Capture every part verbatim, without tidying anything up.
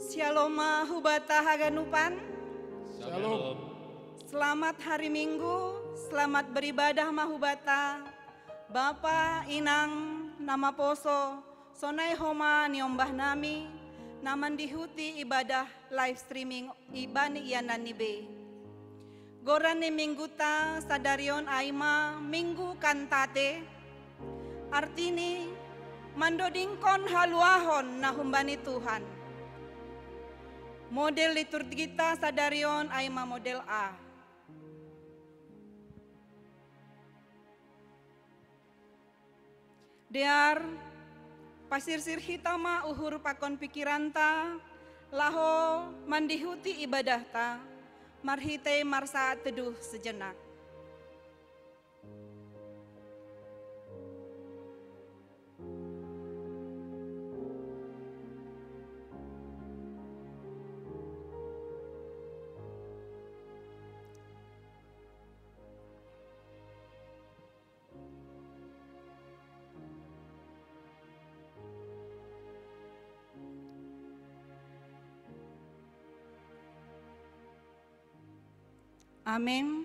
Shalom ma hubata haganupan. Shalom. Selamat hari Minggu, selamat beribadah ma hubata. Bapa, inang, na maposo, sonai homa niombah nami, na mandihuti ibadah live streaming ibani ianan ni be. Goran ni mingguta sadarion ai ma Minggu Kantate, artini mandodingkon haluahon na humbani Tuhan. Model liturgita sadarion ai ma model A. Dear, pasirsir hita ma uhur pakon pikiranta, laho mandihuti ibadahta, marhitei marsaat teduh sejenak. Amin.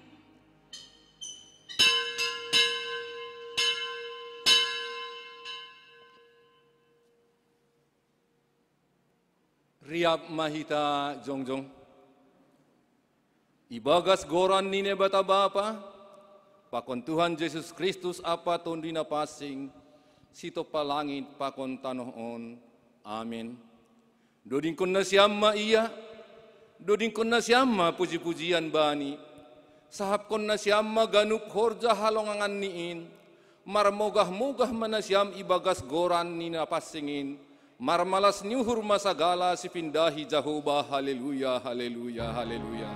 Riap ma hita jongjong. Ibagas goran ni Naibata Bapa, pakon Tuhan Jesus Kristus Ampa Tonduy Napansing, sitompa langit pakon tanoh on. Amin. Dodingkon nasiam ma Ia, dodingkon nasiam ma puji-pujian Bani, sahapkon nasiam ma ganup horja halonganganni in, marmogah-mogah ma nasiam ibagas goran ni Napansing in, marmalas ni uhur ma sagala sipindahi Jahowa. Haleluya, haleluya, haleluya.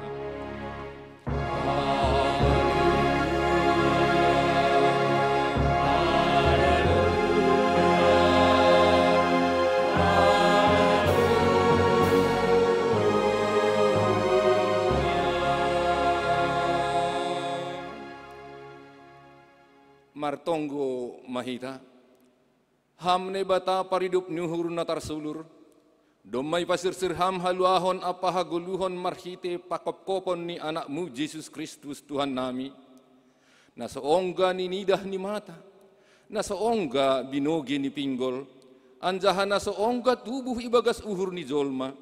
Martonggo ma hita. Ham Naibata paridop ni uhur na tarsulur, domma ipasirsir Ham haluahon ampa hagoluhon marhitei panghophopon ni Anakmu Jesus Kristus Tuhannami, na so ongga ninidah ni mata, na so ongga binogei ni pinggol, anjaha na so ongga tubuh ibagas uhur ni jolma,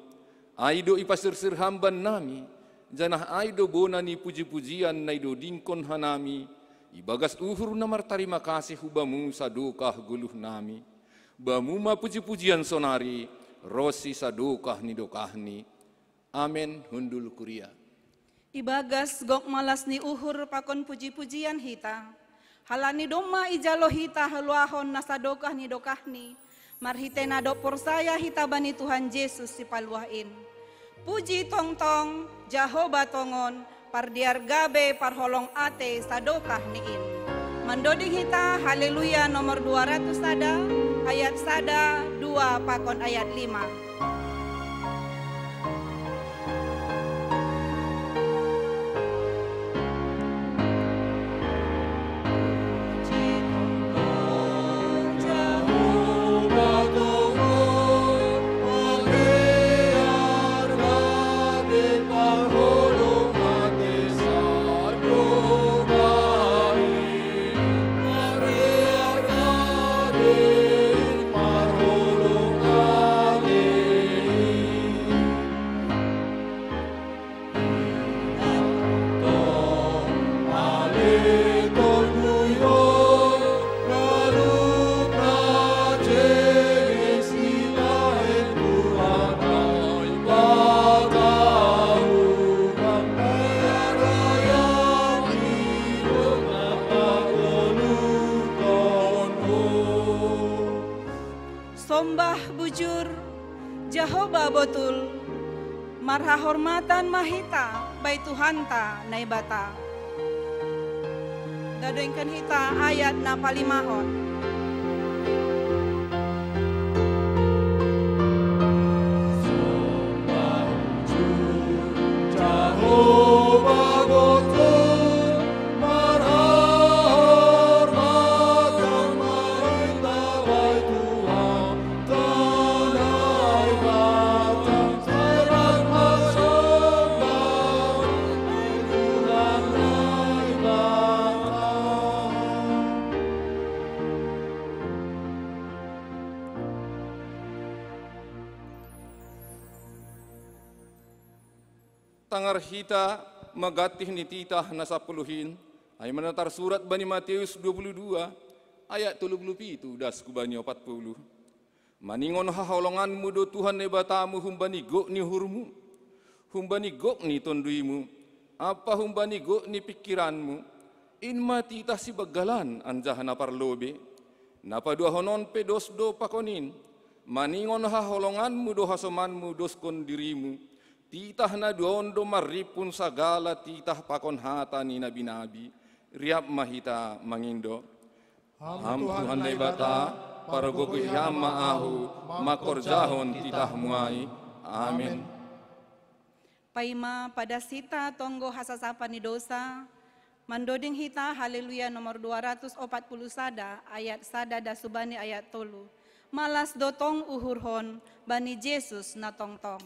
ai do ipasirsir Ham bannami, janah ai do bona ni puji-pujian na idodingkon hanami, ibagas uhur na martarima kasih hu Bamu sadokah goluhnami. Bamu ma puji-pujian sonari, ronsi sadokah ni dokahni. Amen. Hundul kuria. Ibagas gok malas ni uhur pakon puji-pujian hita, halani domma ijalo hita haluahon na sadokah ni dokahni, marhitei na dob porsaya hita bani Tuhan Jesus Sipaluah in. Puji tongtong, Jahowa tongon, pardear gabe parholong atei sadokah ni in. Mandoding hita Haleluya nomor dua ratus sada, ayat sada, dua pakon ayat lima. Sombah bujur, Jahowa botul, marhahormatan ma hita bai Tuhanta Naibata. Dadengkan hita ayat na palimahon. Arhita magantih ni titah na sapuluhin, ai mana tarsurat bani Matius dua puluh dua, ayat tolu puluh pitu das ku bani opat puluh. Maningon haholonganmu do Tuhan Naibatamu humbani gok ni uhurmu, humbani gok ni tonduimu, ampa humbani gok ni pingkiranmu, in ma titah sibanggalan anjaha na parlobei. Na paduahonon pe dos do pakon in, maningon haholonganmu do hasomanmu doskon dirimu, titah na dua on do marrimpun sagala titah pakon hata ni nabi-nabi. Riap ma hita mangindo. Ham Tuhan Naibata, pargogohi Ham ma ahu, mangkorjahon titahmu ai. Amen. Paima padas hita tonggo hasasapan ni dosa, mandoding hita Haleluya nomor dua ratus opat puluh sada, ayat sada das hubani ayat tolu. Malas do tong uhurhon bani Jesus na tongtong.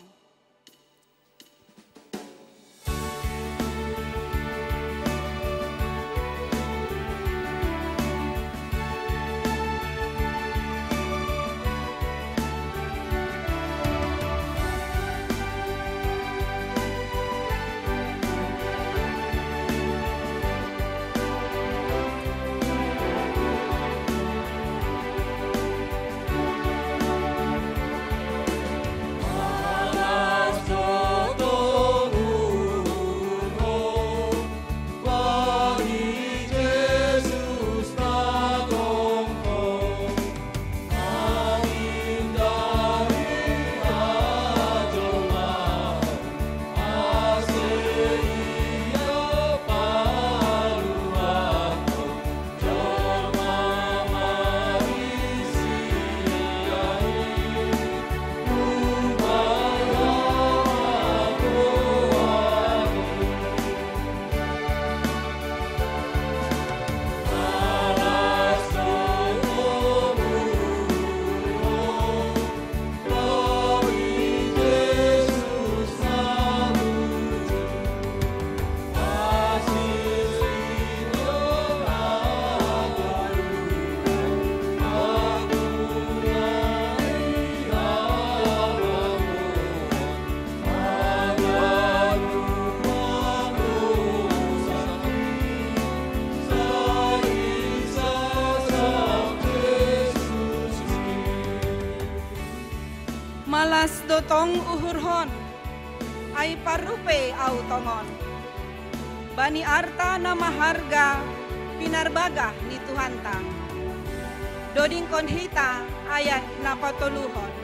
Malas do tong uhurhon, ai parrupei au tongon. Bani arta na maharga pinarbagah ni Tuhanta. Dodingkon hita ayat na patoluhon.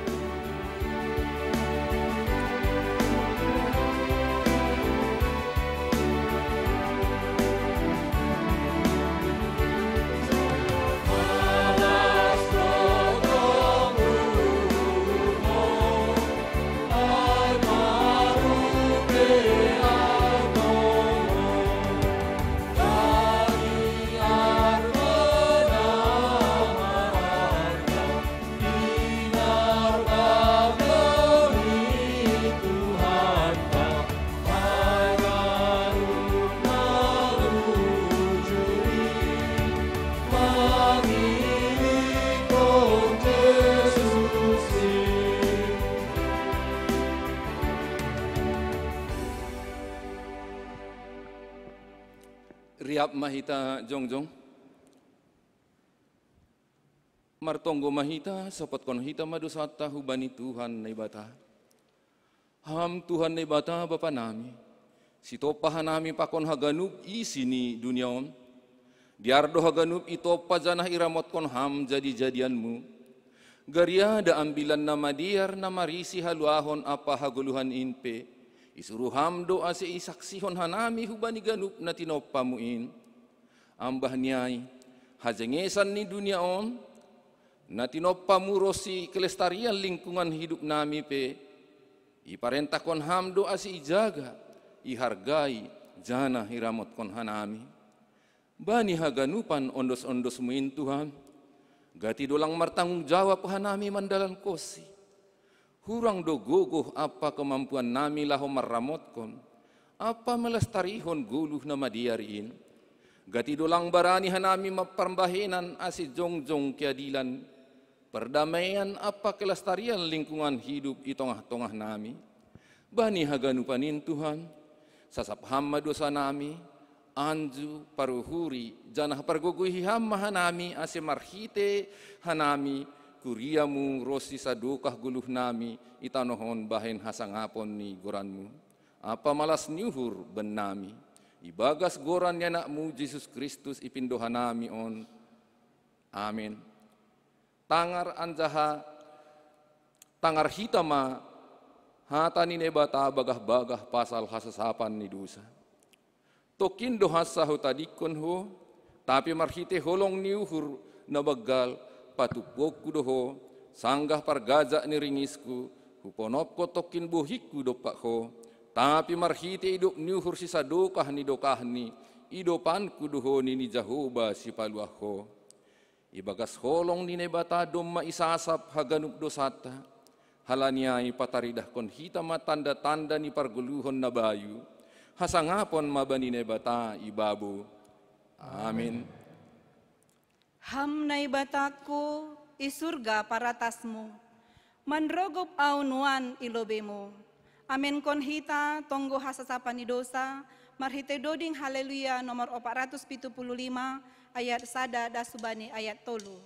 Riap ma hita jongjong. Martonggo ma hita, sopotkon hita ma dosanta hubani Tuhan Naibata. Ham Tuhan Naibata Bapa nami, sitompa hanami pakon haganup isi ni dunia on. Dear do haganup itompa janah iramotkon Ham jadi-jadianmu. Gariada ambilan na madear na marisi haluahon ampa hagoluhan in pe, isuruh Ham do ase isaksihon hanami hubani ganup na tinompamu in. Ambah ni ai, hajengesan ni dunia on, na tinompamu ronsi kelestarian lingkungan hidup nami pe, iparentahkon Ham do ase ijaga, ihargai, janah iramotkon hanami. Bani haganupan ondos-ondosmu in Tuhan, gati do lang martanggung jawab hanami mandalankonsi. Hurang do gogoh ampa kamampuan nami laho marramotkon ampa malestarihon goluh na madear in. Gati do lang barani hanami mamparbahenan ase jongjong keadilan, pardamaian ampa kelestarian lingkungan hidup i tongah-tongah nami. Bani haganupan in Tuhan, Sasap Ham ma dosa nami, anju paruhuri, janah pargogohi Ham ma hanami, ase marhite hanami kuriamu ronsi sadokah goluh nami i tanoh on bahen hasangapon ni goranmu ampa malas ni uhur bennami. Ibagas goran ni AnakMu Jesus Kristus ipindo hanami on. Amen. Tangar anjaha tangar hita ma hata ni Naibata bagah-bagah pasal hasasapan ni dosa. Tongkin do hansa hutadingkon Ho, tapi marhite holong ni uhur na banggal patumpuonku do Ho, sanggah pargajak ni ringisku, huponopkon tongkin bohingku dompak Ho, tapi marhite idop ni uhur sisadokah ni dokahni, idopanku do Ho nini Jahowa Sipaluah Ho. Ibagas holong ni Naibata domma isasap haganup dosanta, halani ai pataridahkon hita ma tanda-tanda ni pargoluhon na bayu, hasangapon ma bani Naibata ibabo. Amin. Ham Naibatangku, i surga paratasmu, manrogop ahu nuan i lobeimu. Amenkon hita tonggo hasasapan ni dosa, marhite doding Haleluya nomor opat ratus pitu puluh lima, ayat sada das hubani ayat tolu.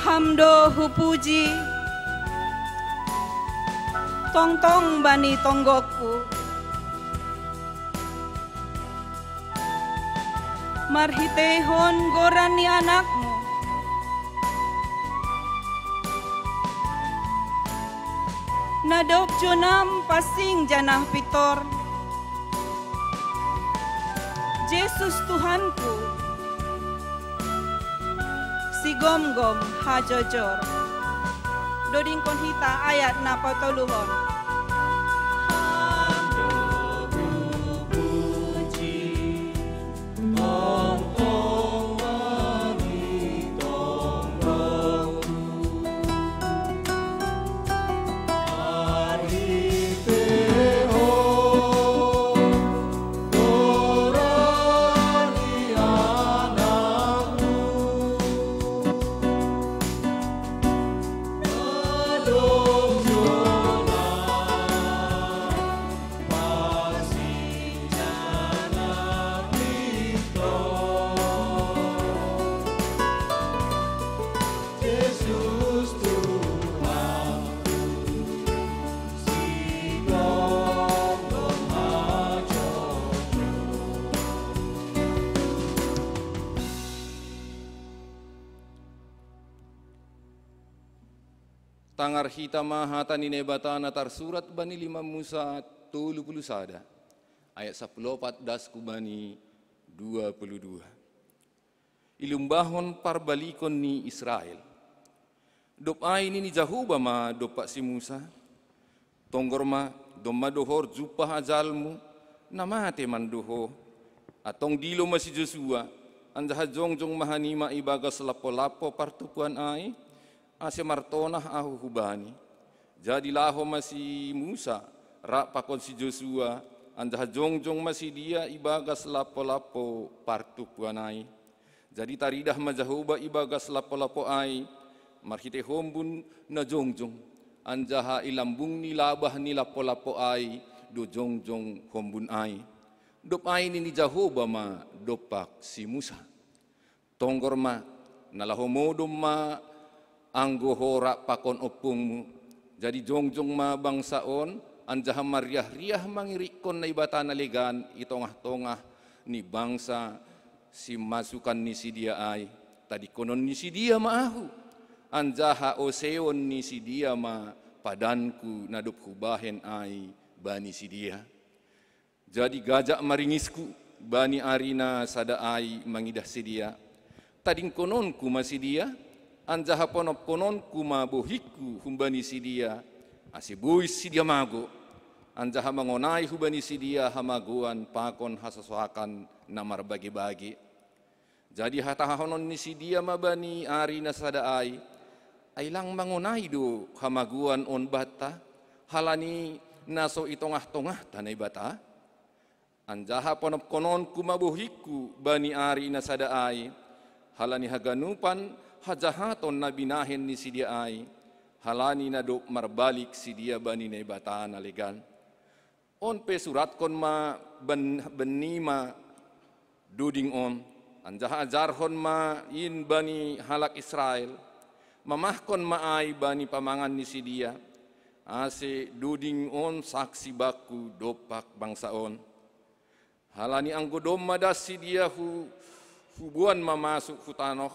Ham do hupuji, tongtong bani tonggokku. Marhiteihon goran ni AnakMu, na dob jonam pansing janah pintor, Jesus Tuhanku, sigomgom hajojor. Dodingkon hita ayat na patoluhon. Mangarhita ma hata ni Naibata na tarsurat bani lima Musa tolu puluh sada, ayat sapuluh opat das ku bani dua puluh dua. Ilumbahon parbalikon ni Israel. Dob ai nini Jahowa ma dompak si Musa: Tonggor ma, domma dohor jumpah ajalmu, na mate mando ho. Antong dilo ma si Josua, anjaha jongjong ma hanima ibagas lampo-lampo partumpuan ai, ase martonah ahu hubani. Jadi laho ma si Musa rap pakon si Josua, anjaha jongjong ma sidea ibagas lampo-lampo partumpuan ai. Jadi taridah ma Jahowa ibagas lampo-lampo ai marhitei hombun na jongjong, anjaha i lambung ni labah ni lampo-lampo ai do jongjong hombun ai. Dob ai nini Jahowa ma dompak si Musa: Tonggor ma, na laho modom ma anggo ho rap pakon ompungmu. Jadi jongjong ma bangsa on, anjaha marriah-riah mangirikkon naibata na legan i tongah-tongah ni bangsa simasukan ni sidea ai. Tadingkonon ni sidea ma ahu, anjaha oseon ni sidea ma padanku na dob hubahen ai bani sidea. Jadi gajak ma ringisku bani ari na sada ai mangidah sidea. Tadingkononku ma sidea, anjaha ponopkononku ma bohingku humbani sidea, ase bois sidea mago, anjaha mangonai hubani sidea hamagoan pakon hasosoakan na marbage-bage. Jadi hatahonon ni sidea ma bani ari na sada ai: Ai lang mangonai do hamagoan on banta, halani na so i tongah-tongahta Naibata? Anjaha ponopkononku ma bohingku bani ari na sada ai, halani haganupan hajahaton na binahen ni sidea ai, halani na dob marbalik sidea bani Naibata na legan. On pe suratkon ma ben-, bennima doding on, anjaha ajarhon ma in bani halak Israel. Mamahkon ma ai bani pamangan ni sidea, ase doding on saksi bakku dompak bangsa on. Halani anggo domma das sidea hu-, huboan ma masuk hu tanoh,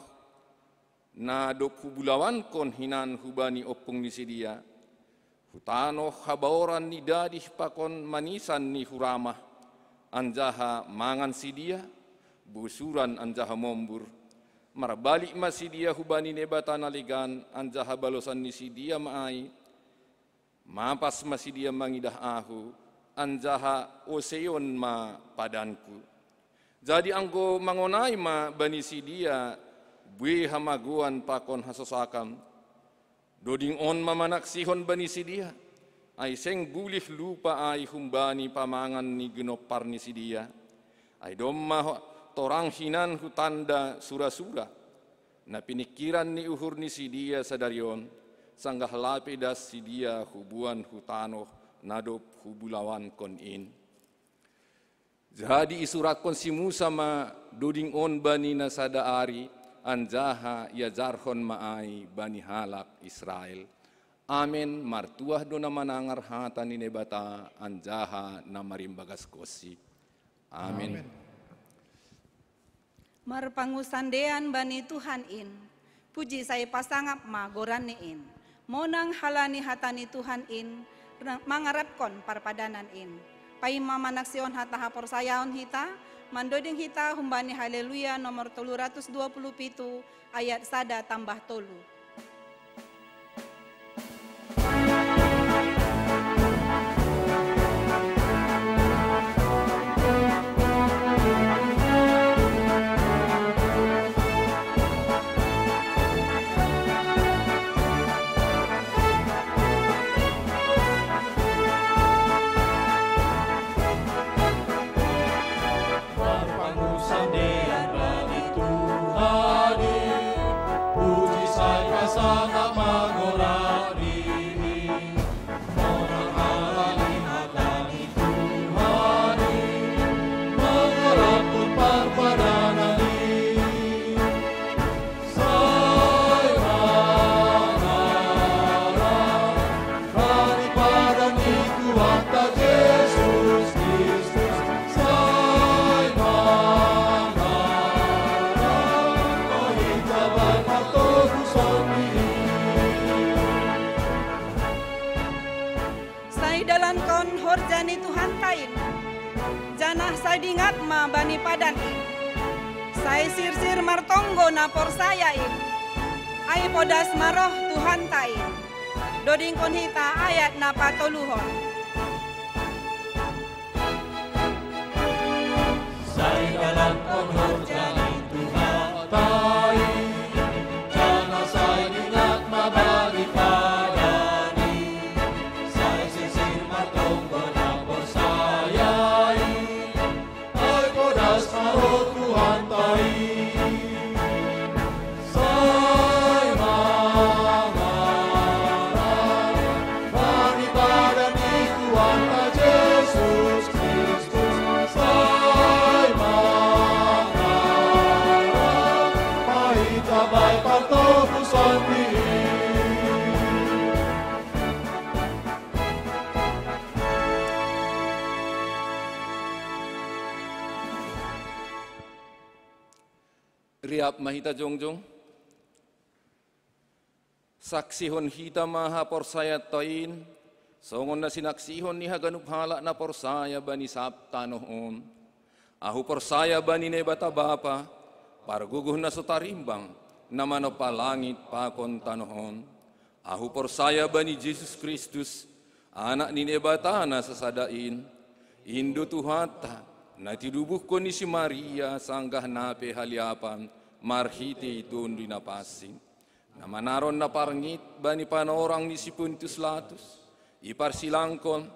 na dob hubulawankon hinan hubani ompung ni sidea, hu tanoh habaoran ni dadih pakon manisan ni huramah, anjaha mangan sidea, bosuran anjaha mombur. Marbalik ma sidea hubani Naibata na legan, anjaha balosan ni sidea ma ai: Mapas ma sidea mangidah ahu, anjaha oseon ma padanku. Jadi anggo mangonai ma bani sidea bue hamagoan pakon hasosoakan, doding on ma manaksihon bani sidea, ai seng bulih lupa ai humbani pamangan ni ginompar ni sidea. Ai domma ho-, torang hinan hu tanda sura-sura, na piningkiran ni uhur ni sidea sadari on, sanggah lape das sidea huboan hu tanoh na dob hubulawankon in. Jadi isuratkon si Musa ma doding on bani na sada ari, anjaha iajarhon ma ai bani halak Israel. Amen. Martuah do na manangar hata ni Naibata anjaha na marimbagaskonsi. Amen. Amen. Marpangusandean bani Tuhan in, puji sai pasangap ma goranni in. Monang halani hata ni Tuhan in, mangarapkon parpadanan in. Paima manaksihon hata haporsayaon hita, mandoding hita humbani Haleluya nomor tolu ratus dua puluh pitu, ayat sada tambah tolu. Marpangusandean bani Tuhan i, puji sai Sai dalankon horja ni Tuhanta in, janah sai dingat ma bani padan in. Sai sirsir martonggo na porsaya in, ai podas ma roh Tuhanta in. Dodingkon hita ayat na patoluhon. Sai dalankon horja ni Tuhanta in, janah sai dingat ma bani padan in. Sai sirsir martonggo na porsaya in, ai podas ma roh Tuhanta in. Sai mangarap bani padan ni Tuhanta Jesus Kristus. Sai mangarap ma hita bai partobuson ni i. Riap ma hita jongjong. Saksihon hita ma haporsayaanta in, songon na sinaksihon ni haganup halak na porsaya bani sab tanoh on. Ahu porsaya bani Naibata Bapa, Pargogoh na so tarimbang, na manompa langit pakon tanoh on. Ahu porsaya bani Jesus Kristus, Anak ni Naibata na sasada in, in do Tuhanta, na tinubuhkon ni si Maria sanggah na pe haliapan marhitei Tonduy Napansing, na manaron na parngit bani panorang ni si Pontius Latus, iparsilangkon,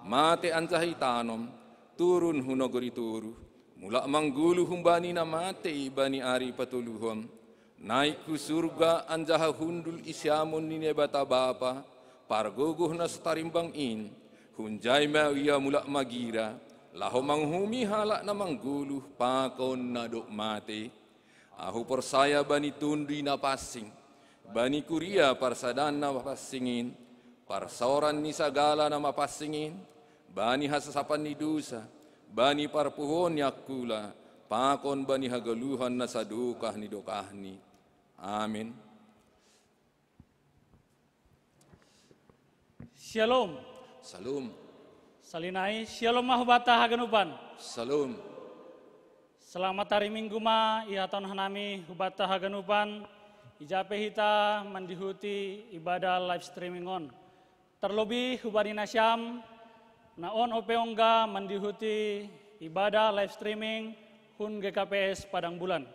mate anjaha itanom, turun hu nagori toruh, mulak manggoluh humbani na matei bani ari patoluhon, naik hu surga anjaha hundul i siamun ni Naibata Bapa, Pargogoh na so tarimbang in, hunjai ma Ia mulak magira, laho manguhumi halak na manggoluh pakon na dob mate. Ahu porsaya bani Tonduy Napansing, bani kuria parsadaan na mapansing in, parsaoran ni sagala na mapansing in, bani hasasapan ni dousa, bani parpuhoon ni angkula, pakon bani hagoluhan na sadokah ni dokahni. Amin. Syalom. Syalom. Salinai, syalom ma hubanta haganupan. Syalom. Selamat hari Minggu ma ihatahon hanami hubanta haganupan, ija pe hita mandihuti ibadah live streaming on. Tarlobih hubani nasiam, na on ope ongga mandihuti ibadah live streaming hun G K P S Padang Bulan.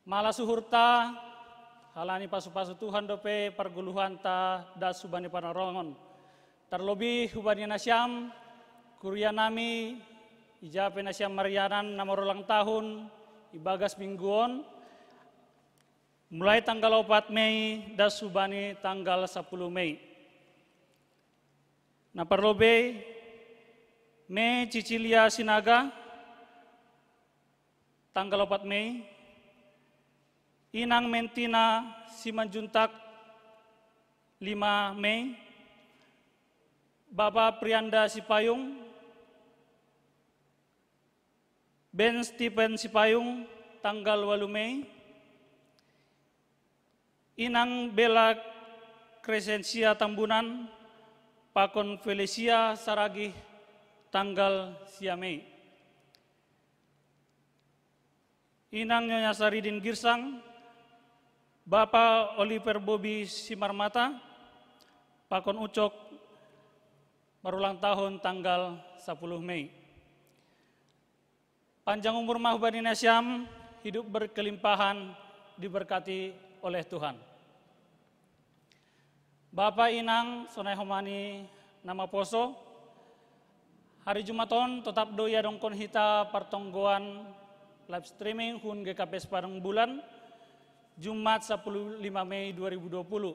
Malas uhurta, halani pasupasu Tuhan dope pargoluhanta das hubani panarongon. Tarlobih hubani nasiam, kuria nami, ija pe nasiam marianan na marulang tahun, ibagas minggu on, mulai tanggal opat Mei das hubani tanggal sapuluh Mei. Na parlobei, Me Cicilia Sinaga, tanggal opat Mei, Inang Mentina Simanjuntak, lima Mei, Bapa Prianda Sipayung, Ben Stephen Sipayung, tanggal walu Mei, Inang Bella Crescencia Tambunan, pakon Felicia Saragih, tanggal sia Mei. Inang Nyonya Saridin Girsang, Bapa Oliver Bobi Simarmata, pakon Ucok, marulang tahun tanggal sapuluh Mei. Panjang umur ma hubani nasiam, hidup berkelimpahan, diberkati oleh Tuhan. Bapa, Inang, sonai homa ni na maposo, hari Jumat on totap do iadongkon hita partonggoan live streaming hun G K P S Padang Bulan, Jumat sapuluh lima Mei dua ribu dua puluh.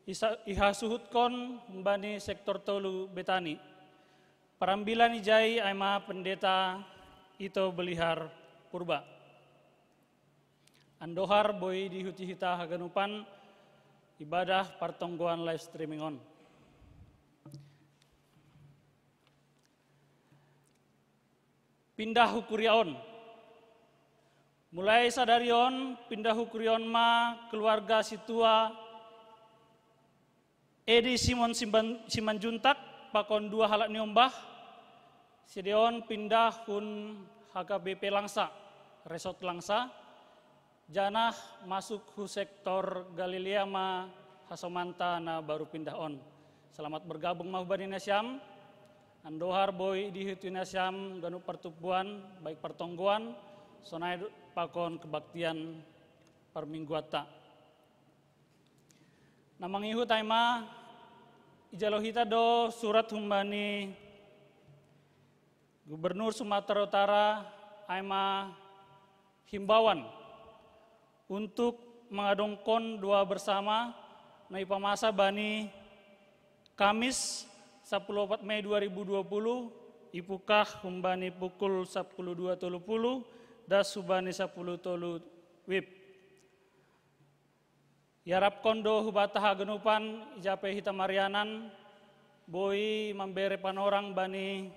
Isa-, ihasuhutkon humbani sektor tolu Betani. Parambilan ijai ai ma Pendeta Ito Belihar Purba. Andohar boi diihuti hita haganupan ibadah partonggoan live streaming on. Pindah hu kuria on. Mulai sadari on, pindah hu kuria on ma keluarga sintua Edi Simon Simban, Simanjuntak pakon dua halak niombah, sideon pindah hun H K B P Langsa, Resort Langsa, janah masuk hu sektor Galilea ma hasomanta na baru pindah on. Selamat bergabung ma hubani nasiam, andohar boi idihut nasiam ganup partumpuan, baik partonggoan, sonai pakon kebaktian parmingguanta. Na mangihut ai ma, ijalo hita do surat humbani Gubernur Sumatera Utara, ai ma himbauan untuk mangadongkon doa bersama na ipamasa bani Kamis sapuluh opat Mei dua ribu dua puluh, ipukah humbani pukul sapuluh dua tolu puluh das hubani sapuluh tolu wib. Iarapkon do hubata haganupan ija pe hita marianan, boi mambere panorang bani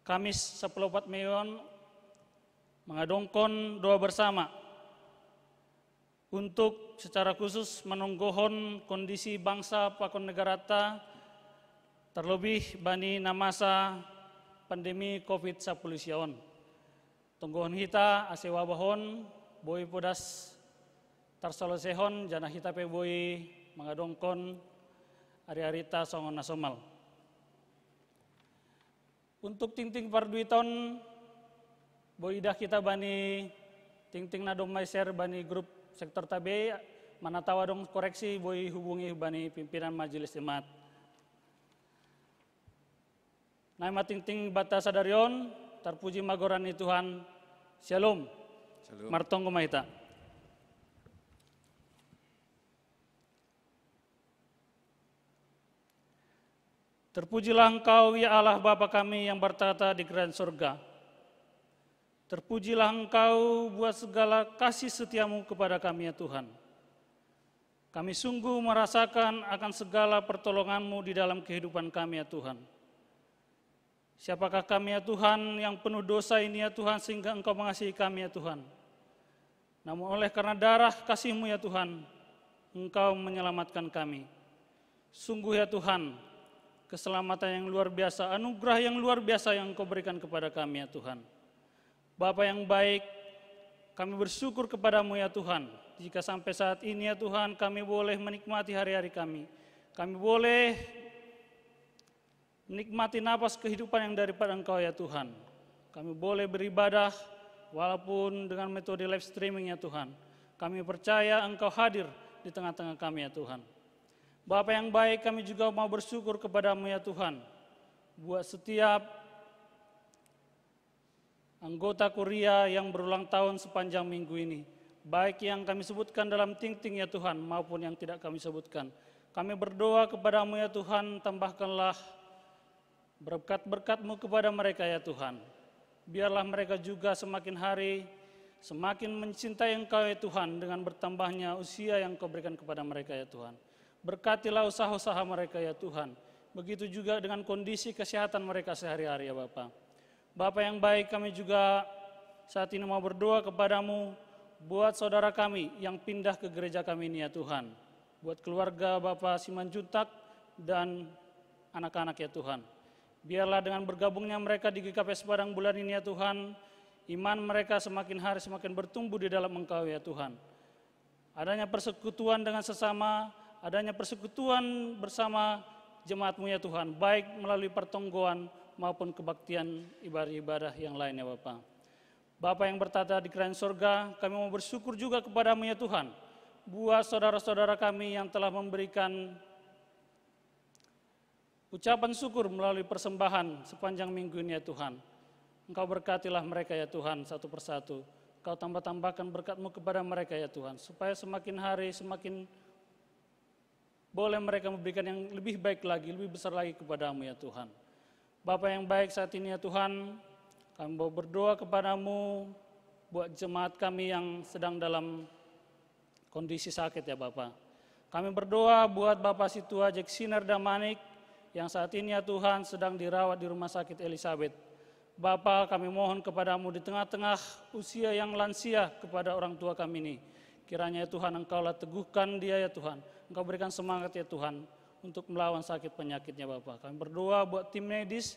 Kamis sapuluh opat Mei on, mangadongkon doa bersama untuk secara khusus manonggohon kondisi bangsa pakon negarata, terlebih bani na masa pandemi covid sapuluh sia on. Tonggohon hita ase wabah on boi podas tarsalosehon, janah hita pe boi mangadongkon ari-arita songon na somal. Untuk tingting parduiton, boi idah hita bani tingting na domma i-share bani grup sektor tabei, mana tau adong koreksi boi hubungi bani pimpinan majelis jemaat. Nai ma tingting banta sadari on, tarpuji ma goran ni Tuhan. Shalom. Shalom. Martonggo ma hita. Terpujilah Engkau, ya Allah Bapa kami yang bertahta di kerajaan surga. Terpujilah Engkau buat segala kasih setiamu kepada kami, ya Tuhan. Kami sungguh merasakan akan segala pertolonganmu di dalam kehidupan kami, ya Tuhan. Siapakah kami, ya Tuhan, yang penuh dosa ini, ya Tuhan, sehingga Engkau mengasihi kami, ya Tuhan? Namun oleh karena darah kasih-Mu, ya Tuhan, Engkau menyelamatkan kami. Sungguh, ya Tuhan, keselamatan yang luar biasa, anugerah yang luar biasa yang Engkau berikan kepada kami, ya Tuhan. Bapa yang baik, kami bersyukur kepada-Mu, ya Tuhan, jika sampai saat ini, ya Tuhan, kami boleh menikmati hari-hari kami. Kami boleh menikmati napas kehidupan yang daripada Engkau, ya Tuhan. Kami boleh beribadah walaupun dengan metode live streaming, ya Tuhan. Kami percaya Engkau hadir di tengah-tengah kami, ya Tuhan. Bapa yang baik, kami juga mau bersyukur kepada-Mu, ya Tuhan, buat setiap anggota kuria yang berulang tahun sepanjang minggu ini, baik yang kami sebutkan dalam tingting, ya Tuhan, maupun yang tidak kami sebutkan. Kami berdoa kepada-Mu, ya Tuhan, tambahkanlah berkat-berkat-Mu kepada mereka, ya Tuhan. Biarlah mereka juga semakin hari semakin mencintai Engkau, ya Tuhan, dengan bertambahnya usia yang Kau berikan kepada mereka, ya Tuhan. Berkatilah usaha-usaha mereka, ya Tuhan. Begitu juga dengan kondisi kesehatan mereka sehari-hari, ya Bapa. Bapa yang baik, kami juga saat ini mau berdoa kepada-Mu buat saudara kami yang pindah ke gereja kami ini, ya Tuhan. Buat keluarga Bapa Simanjuntak dan anak-anak, ya Tuhan. Biarlah dengan bergabungnya mereka di G K P S Padang Bulan ini, ya Tuhan, iman mereka semakin hari semakin bertumbuh di dalam Engkau, ya Tuhan. Adanya persekutuan dengan sesama, adanya persekutuan bersama jemaat-Mu, ya Tuhan, baik melalui pertonggoan maupun kebaktian ibadah-ibadah yang lain, ya Bapa. Bapa yang bertahta di kerajaan surga, kami mau bersyukur juga kepada-Mu, ya Tuhan, buat saudara-saudara kami yang telah memberikan ucapan syukur melalui persembahan sepanjang minggu ini, ya Tuhan. Engkau berkatilah mereka, ya Tuhan, satu persatu. Engkau tambah-tambahkan berkat-Mu kepada mereka, ya Tuhan, supaya semakin hari semakin boleh mereka memberikan yang lebih baik lagi, lebih besar lagi kepada-Mu, ya Tuhan. Bapa yang baik, saat ini, ya Tuhan, kami mau berdoa kepada-Mu buat jemaat kami yang sedang dalam kondisi sakit, ya Bapa. Kami berdoa buat Bapa Situa Jeksiner Damanik yang saat ini, ya Tuhan, sedang dirawat di Rumah Sakit Elizabeth. Bapa, kami mohon kepada-Mu di tengah-tengah usia yang lansia kepada orang tua kami ini, Kiranya ya Tuhan, Engkaulah teguhkan dia ya Tuhan. Engkau berikan semangat ya Tuhan untuk melawan sakit penyakitnya Bapa. Kami berdoa buat tim medis,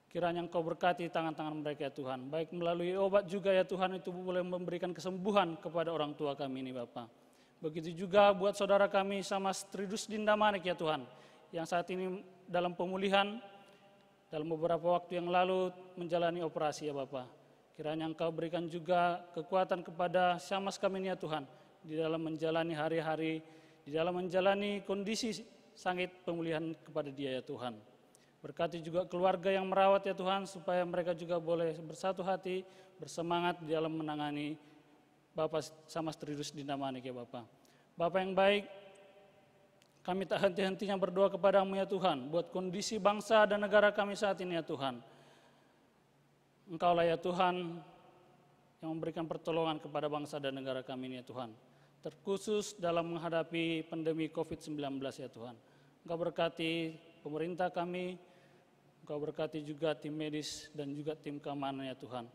kiranya Engkau berkati tangan-tangan mereka ya Tuhan. Baik melalui obat juga ya Tuhan, itu boleh memberikan kesembuhan kepada orang tua kami ini Bapa. Begitu juga buat saudara kami sama Stridus Dindamanik ya Tuhan, yang saat ini dalam pemulihan, dalam beberapa waktu yang lalu menjalani operasi ya Bapa. Kiranya Engkau berikan juga kekuatan kepada Syamas kami ini ya Tuhan, di dalam menjalani hari-hari, di dalam menjalani kondisi sakit, pemulihan kepada dia ya Tuhan. Berkati juga keluarga yang merawat ya Tuhan, supaya mereka juga boleh bersatu hati, bersemangat di dalam menangani Bapak sama Stridus Dindamanik ya Bapak. Bapak yang baik, kami tak henti-hentinya berdoa kepada-Mu ya Tuhan, buat kondisi bangsa dan negara kami saat ini ya Tuhan. Engkaulah ya Tuhan yang memberikan pertolongan kepada bangsa dan negara kami ini ya Tuhan. Terkhusus dalam menghadapi pandemi covid sembilan belas ya Tuhan. Engkau berkati pemerintah kami, Engkau berkati juga tim medis dan juga tim keamanan ya Tuhan.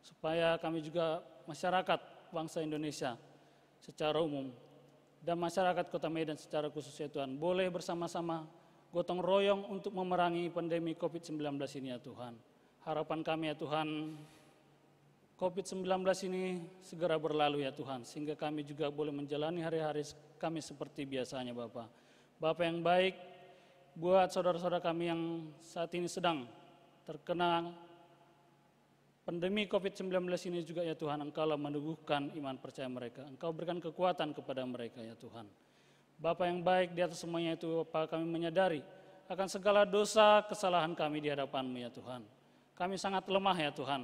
Supaya kami juga masyarakat bangsa Indonesia secara umum dan masyarakat Kota Medan secara khusus ya Tuhan, boleh bersama-sama gotong royong untuk memerangi pandemi covid sembilan belas ini ya Tuhan. Harapan kami ya Tuhan, covid sembilan belas ini segera berlalu ya Tuhan, sehingga kami juga boleh menjalani hari-hari kami seperti biasanya Bapak. Bapak yang baik, buat saudara-saudara kami yang saat ini sedang terkena pandemi covid sembilan belas ini juga ya Tuhan, Engkaulah meneguhkan iman percaya mereka. Engkau berikan kekuatan kepada mereka ya Tuhan. Bapa yang baik, di atas semuanya itu Bapa, kami menyadari akan segala dosa kesalahan kami di hadapan-Mu ya Tuhan. Kami sangat lemah ya Tuhan.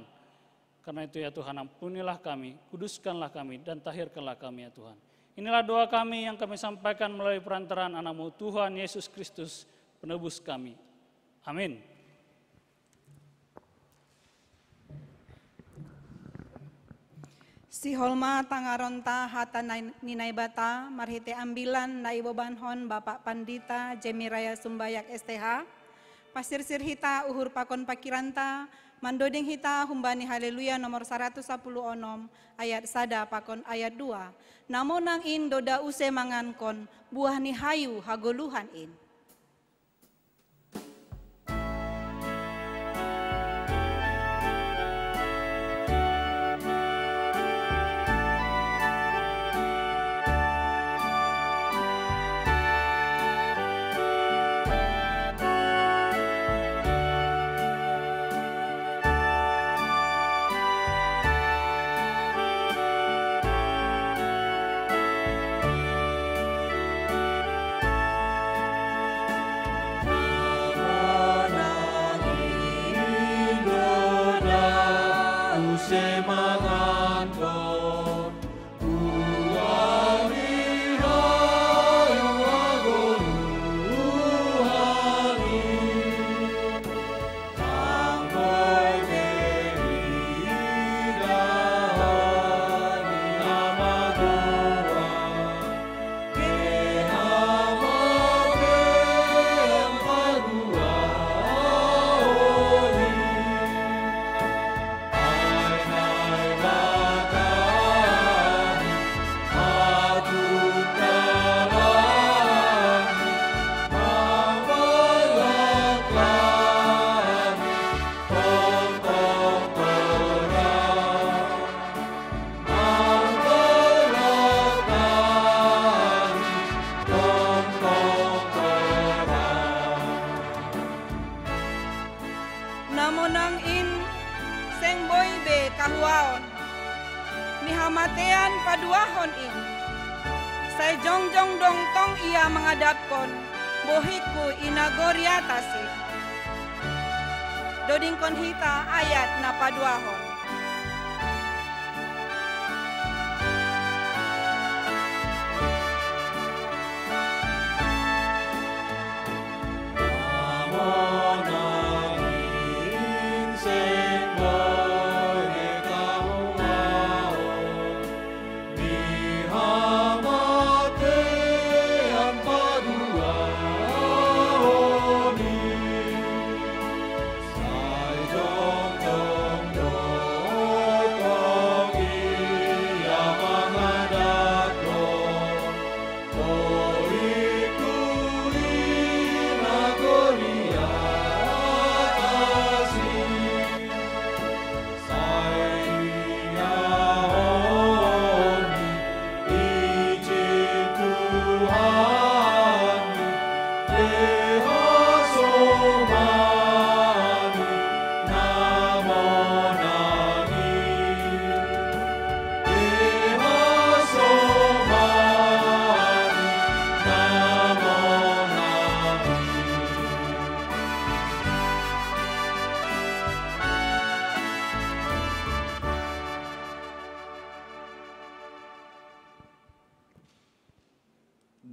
Karena itu ya Tuhan, ampunilah kami, kuduskanlah kami, dan tahirkanlah kami ya Tuhan. Inilah doa kami yang kami sampaikan melalui perantaraan Anak-Mu Tuhan Yesus Kristus, penebus kami. Amin. Siholma tangaronta hata nai- ni Naibata, marhite ambilan naibobanhon Bapak Pandita Jemiraya Sumbayak S T H, pasirsir hita uhur pakon pakiranta, mandoding hita humbani Haleluya nomor saratus sapuluh onom, ayat sada pakon ayat dua. Namonang in doda use mangankon, buah ni hayu hagoluhan in.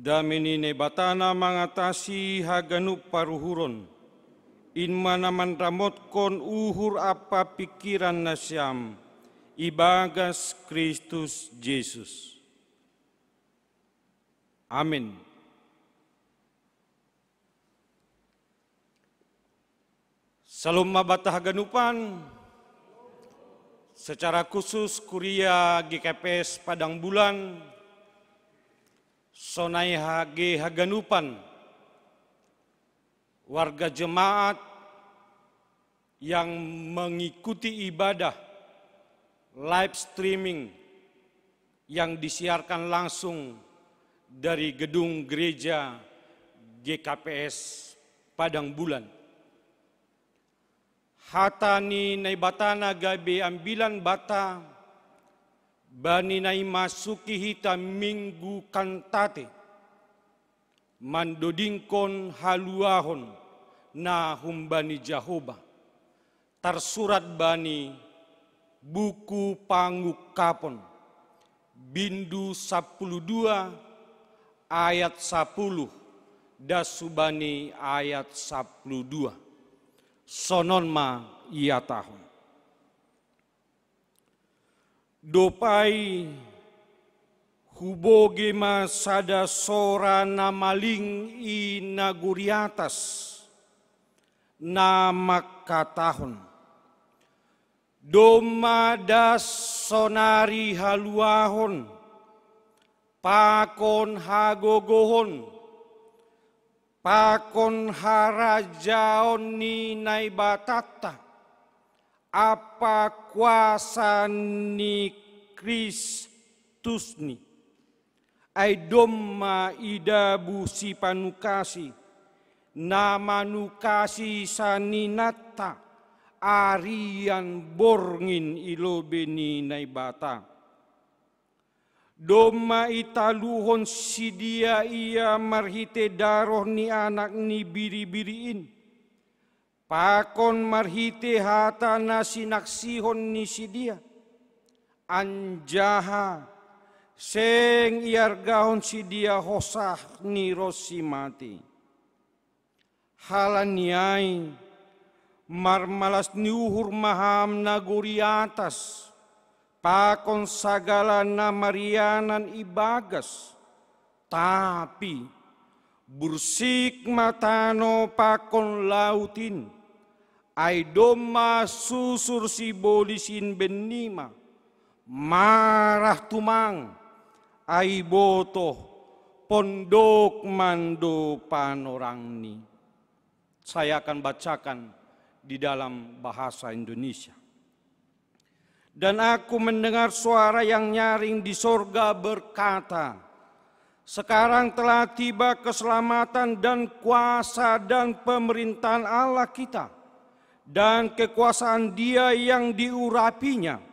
Dame ni Naibata na mangatasi haganup paruhuron, in ma na manramotkon uhur ampa pingkiran nasiam, ibagas Kristus Jesus. Amin. Salom ma banta haganupan, secara khusus Kuria G K P S Padang Bulan, sonai hage haganupan, warga jemaat yang mengikuti ibadah live streaming yang disiarkan langsung dari gedung gereja G K P S Padang Bulan. Hata ni Naibata na gabe ambilan banta, bani na imasuki hita Minggu Kantate, mandodingkon haluahon na humbani Jahowa, tarsurat bani buku Pangungkapon, bindu sapuluh dua ayat sapuluh, das hubani ayat sapuluh dua. Sonon ma ihatahon. Dob ai hubogei ma sada sora na maling i nagori atas, na mangkatahon: Domma das sonari haluahon, pakon hagogohon, pakon harajaon ni Naibatanta, ampa kuasa ni Kristusni. Ai domma idabu sipanukasi, na manukasi saninanta, arian borngin i lobei ni Naibata. Domma italuhon sidea ia marhitei daroh ni Anak ni Biri-biri in, pakon marhitei hata na sinaksihon ni sidea, anjaha seng iargahon sidea hosah ni ronsi matei. Halani ai, marmalas ni uhur ma ham nagori atas, pakon sagala na marianan ibagas, tapi bursik ma tano pakon laut in, ai domma susur sibolis in bennima, marah tumang, ai ibotoh pondok mando panorangni. Saya akan bacakan di dalam bahasa Indonesia. Dan aku mendengar suara yang nyaring di sorga berkata, "Sekarang telah tiba keselamatan dan kuasa dan pemerintahan Allah kita, dan kekuasaan Dia yang diurapinya,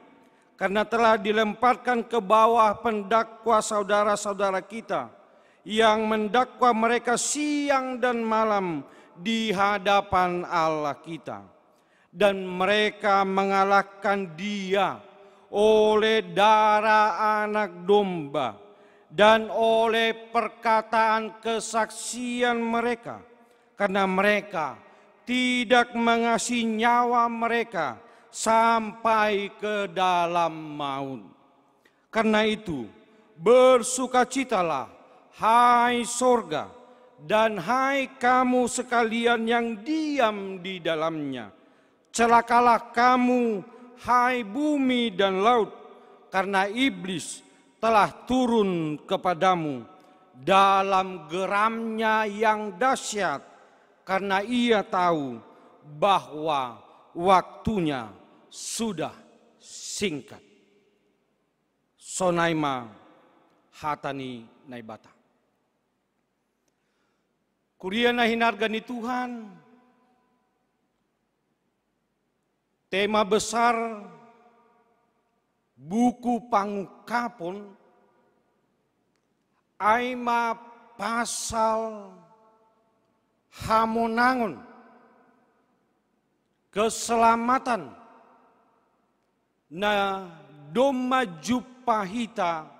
karena telah dilemparkan ke bawah pendakwa saudara-saudara kita yang mendakwa mereka siang dan malam di hadapan Allah kita. Dan mereka mengalahkan Dia oleh darah Anak Domba dan oleh perkataan kesaksian mereka, karena mereka tidak mengasihi nyawa mereka sampai ke dalam maut. Karena itu, bersukacitalah, hai sorga, dan hai kamu sekalian yang diam di dalamnya. Celakalah kamu, hai bumi dan laut, karena iblis telah turun kepadamu dalam geramnya yang dahsyat, karena ia tahu bahwa waktunya sudah singkat." Sonai ma hata ni Naibata. Kuria na hinarga ni Tuhan, tema besar buku Pangungkapon ai ma pasal hamonangon, keselamatan, na domma jumpa hita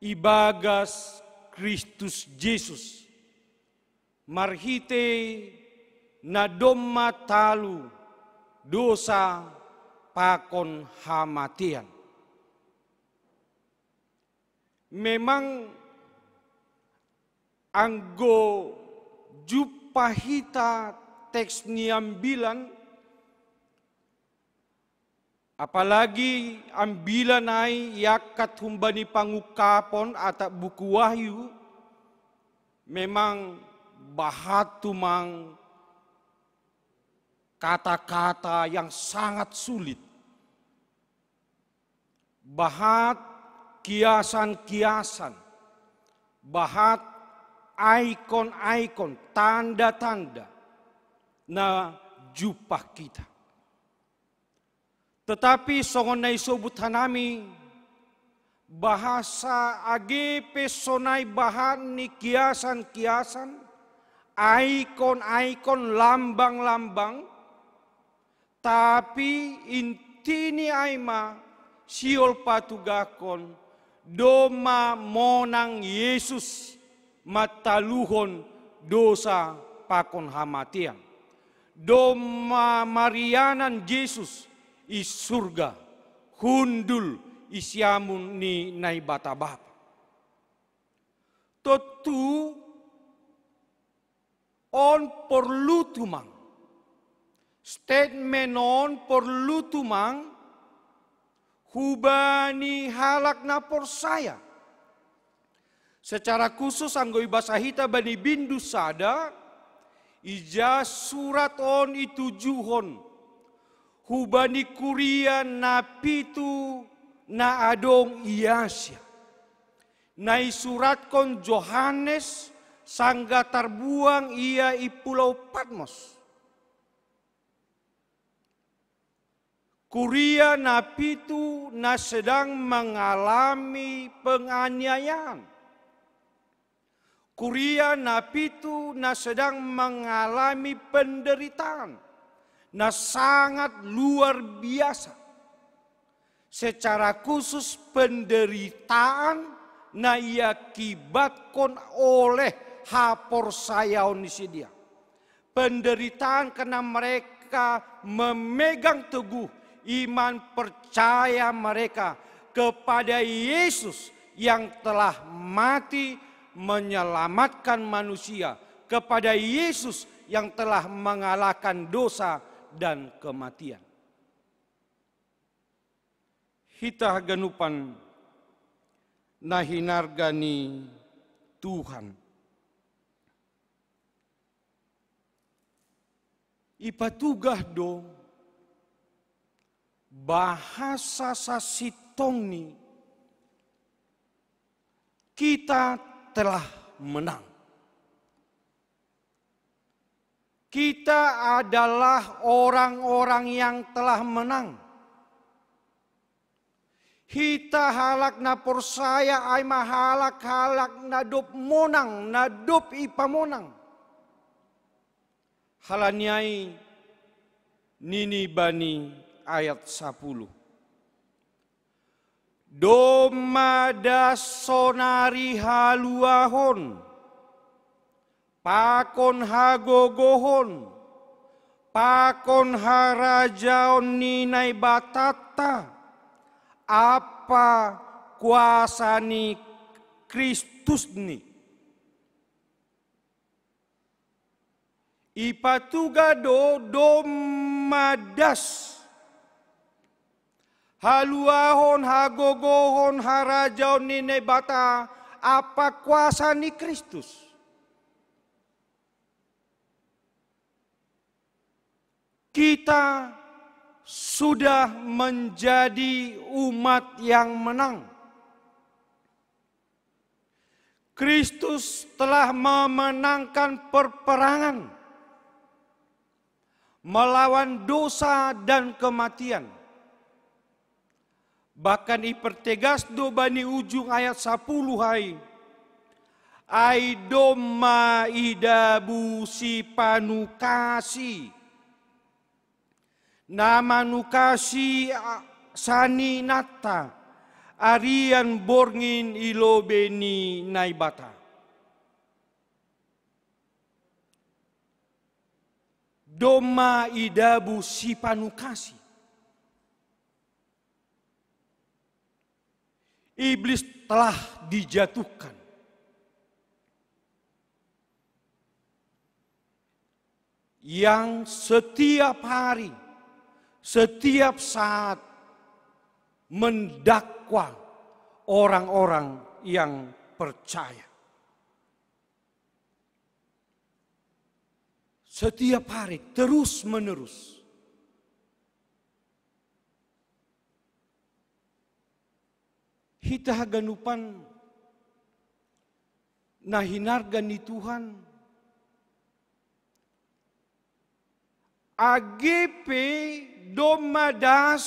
ibagas Kristus Jesus, marhite na domma talu dosa pakon hamatean. Memang anggo jumpa hita teks ni ambilan, apalagi ambilan ai iangkat humbani pangungkapon atap buku Wahyu, memang bahat tumang kata-kata yang sangat sulit. Bahat kiasan-kiasan, bahat ikon-ikon, tanda-tanda na jumpa hita. Tetapi songon na isobut hanami, bahasa age pe sonai bahat ni kiasan-kiasan, ikon-ikon, lambang-lambang, tapi intini ai ma sihol patugahkon, domma monang Yesus mataluhon dosa pakon hamatean. Domma marianan Jesus i surga, hundul i siamun ni Naibata Bapa. Tontu on porlu tumang. Statement on porlu tumang hubani halak na porsaya. Secara khusus anggo ibasa hita bani bindu sada, ija surat on itujuhon hubani kuria na pitu na adong i Asia. Na isuratkon Johannes sanggah tarbuang ia i pulau Patmos. Kuria na pitu na sedang mengalami penganiayaan. Kuria na pitu na sedang mengalami penderitaan na sangat luar biasa. Secara khusus penderitaan na iakibatkon oleh haporsayaon ni sidea. Penderitaan karena mereka memegang teguh iman percaya mereka kepada Yesus yang telah mati menyelamatkan manusia, kepada Yesus yang telah mengalahkan dosa dan kematian. Hita haganupan na hinarga ni Tuhan. Ipatugah do bahasa sasintongni, kita telah menang. Kita adalah orang-orang yang telah menang. Hita halak na porsaya ai ma halak-halak na dob monang, na dob ipamonang. Halani ai nini bani ayat sapuluh. Domma das sonari haluahon, pakon hagogohon, pakon harajaon ni Naibatanta, ampa kuasa ni Kristusni. Ipatugah do domma das haluahon, hagogohon, harajaon ni Naibata ampa kuasa ni Kristus. Kita sudah menjadi umat yang menang. Kristus telah memenangkan perperangan melawan dosa dan kematian. Bahkan ipertegas do bani ujung ayat sapuluh ai, ai domma idabu sipanukasi, na manukasi a-, saninanta, arian borngin i lobei ni Naibata. Domma idabu sipanukasi. Iblis telah dijatuhkan. Yang setiap hari, setiap saat mendakwa orang-orang yang percaya. Setiap hari, terus-menerus. Hita haganupan na hinarga ni Tuhan, age pe domma das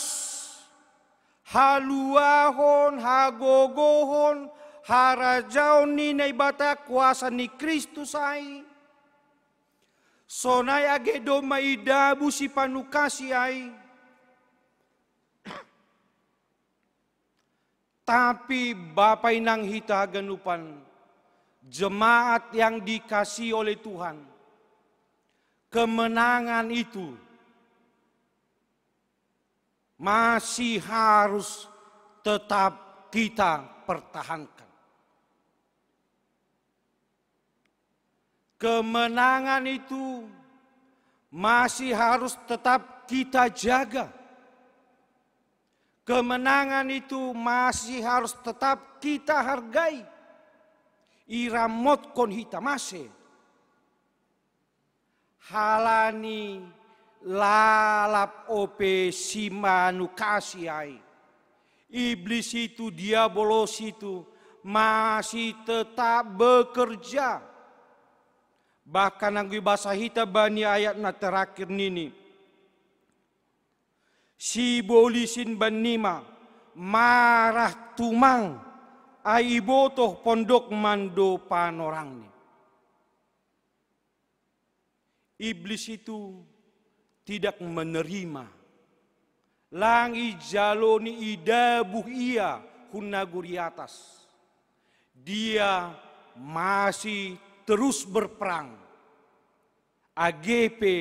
haluahon, hagogohon, harajaon ni Naibata, kuasa ni Kristus ai, sonai age domma idabu sipanukasi ai. Tapi Bapa inang hita haganupan, jemaat yang dikasihi oleh Tuhan, kemenangan itu masih harus tetap kita pertahankan. Kemenangan itu masih harus tetap kita jaga. Kemenangan itu masih harus tetap kita hargai. Iramotkon hita, mase? Halani lalap ope simanukasi ai, iblis itu, diabolos itu masih tetap bekerja. Bahkan anggo ibasa hita bani ayat na terakhir nini, sibolis in bannima marah tumang, ai ibotoh pondok mando panorangni. Iblis itu tidak menerima, lang ijaloni idabuh ia hun nagori atas. Dia masih terus berperang, age pe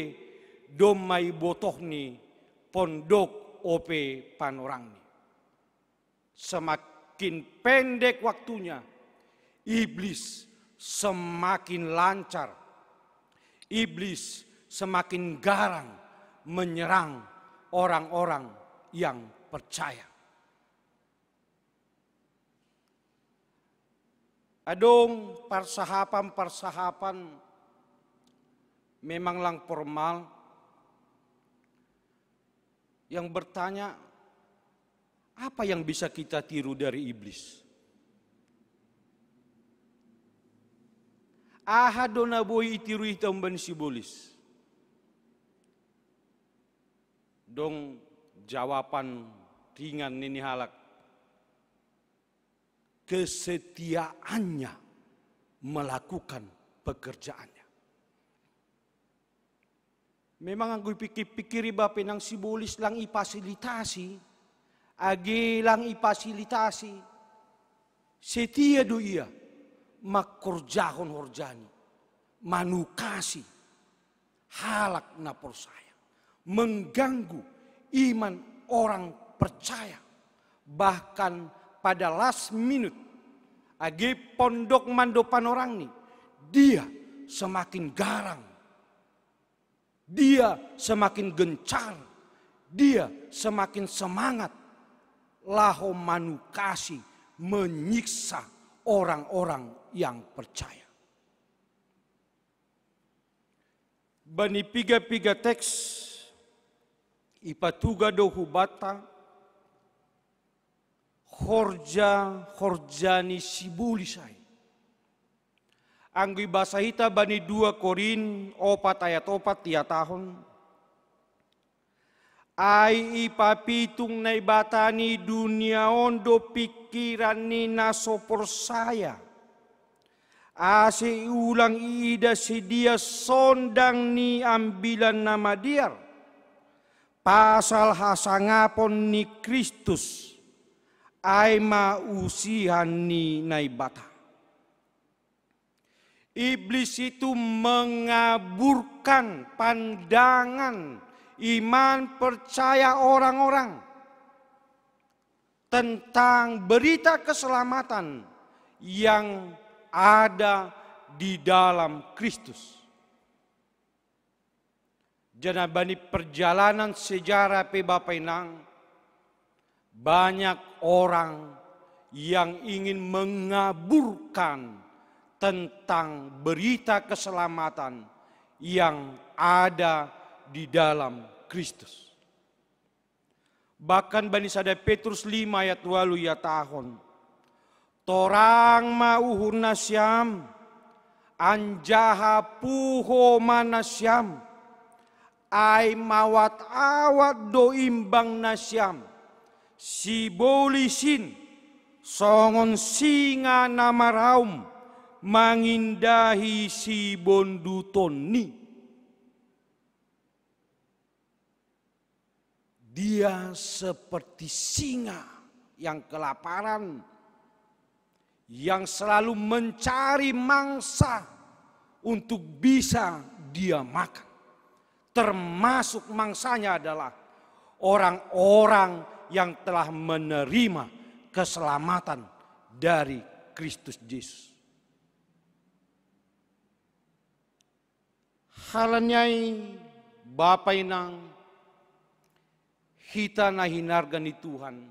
domma ibotohni pondok ope panorangni. Semakin pendek waktunya, iblis semakin lancar. Iblis semakin garang menyerang orang-orang yang percaya. Adong parsahapan-parsahapan memang lang formal yang bertanya, apa yang bisa kita tiru dari iblis? Aha do na boi itiru hita umbahen sibolis? Dong jawaban ringan nini halak, kesetiaannya melakukan pekerjaannya. Memang anggo ipikir-pikir iba pe nang sibolis lang ifasilitasi, age lang ifasilitasi, setia do ia mangkorjahon horjani, manukasi halak na porsaya, mengganggu iman orang percaya. Bahkan pada last minute, age pondok mando panorangni, dia semakin garang, dia semakin gencar, dia semakin semangat laho manukasi, menyiksa orang-orang yang percaya. Bani piga-piga teks ipatuga do hubanta horja-horja ni sibolis ai. Anggo ibasa hita bani dua Korin opat ayat opat ihatahon, ai ipapitung Naibata ni dunia on do pingkiran ni na so porsaya, ase ulang iida sidea sondang ni Ambilan Namadear, pasal hasangapon ni Kristus, ai ma usihan ni Naibata. Iblis itu mengaburkan pandangan iman percaya orang-orang tentang berita keselamatan yang ada di dalam Kristus. Jadi bani perjalanan sejarah pe Bapa Inang, banyak orang yang ingin mengaburkan tentang berita keselamatan yang ada di dalam Kristus. Bahkan bani sada Petrus lima ayat walu ia tahun. Torang ma uhur nasiam, anjaha puho ma nasiam, ai mawat-awat do imbang nasiam, sibolisin, songon singa na maraum, mangindahi sibondutonni. Dia seperti singa yang kelaparan, yang selalu mencari mangsa untuk bisa dia makan. Termasuk mangsanya adalah orang-orang yang telah menerima keselamatan dari Kristus Yesus. Halani ai Bapa Inang, hita na hinarga ni Tuhan,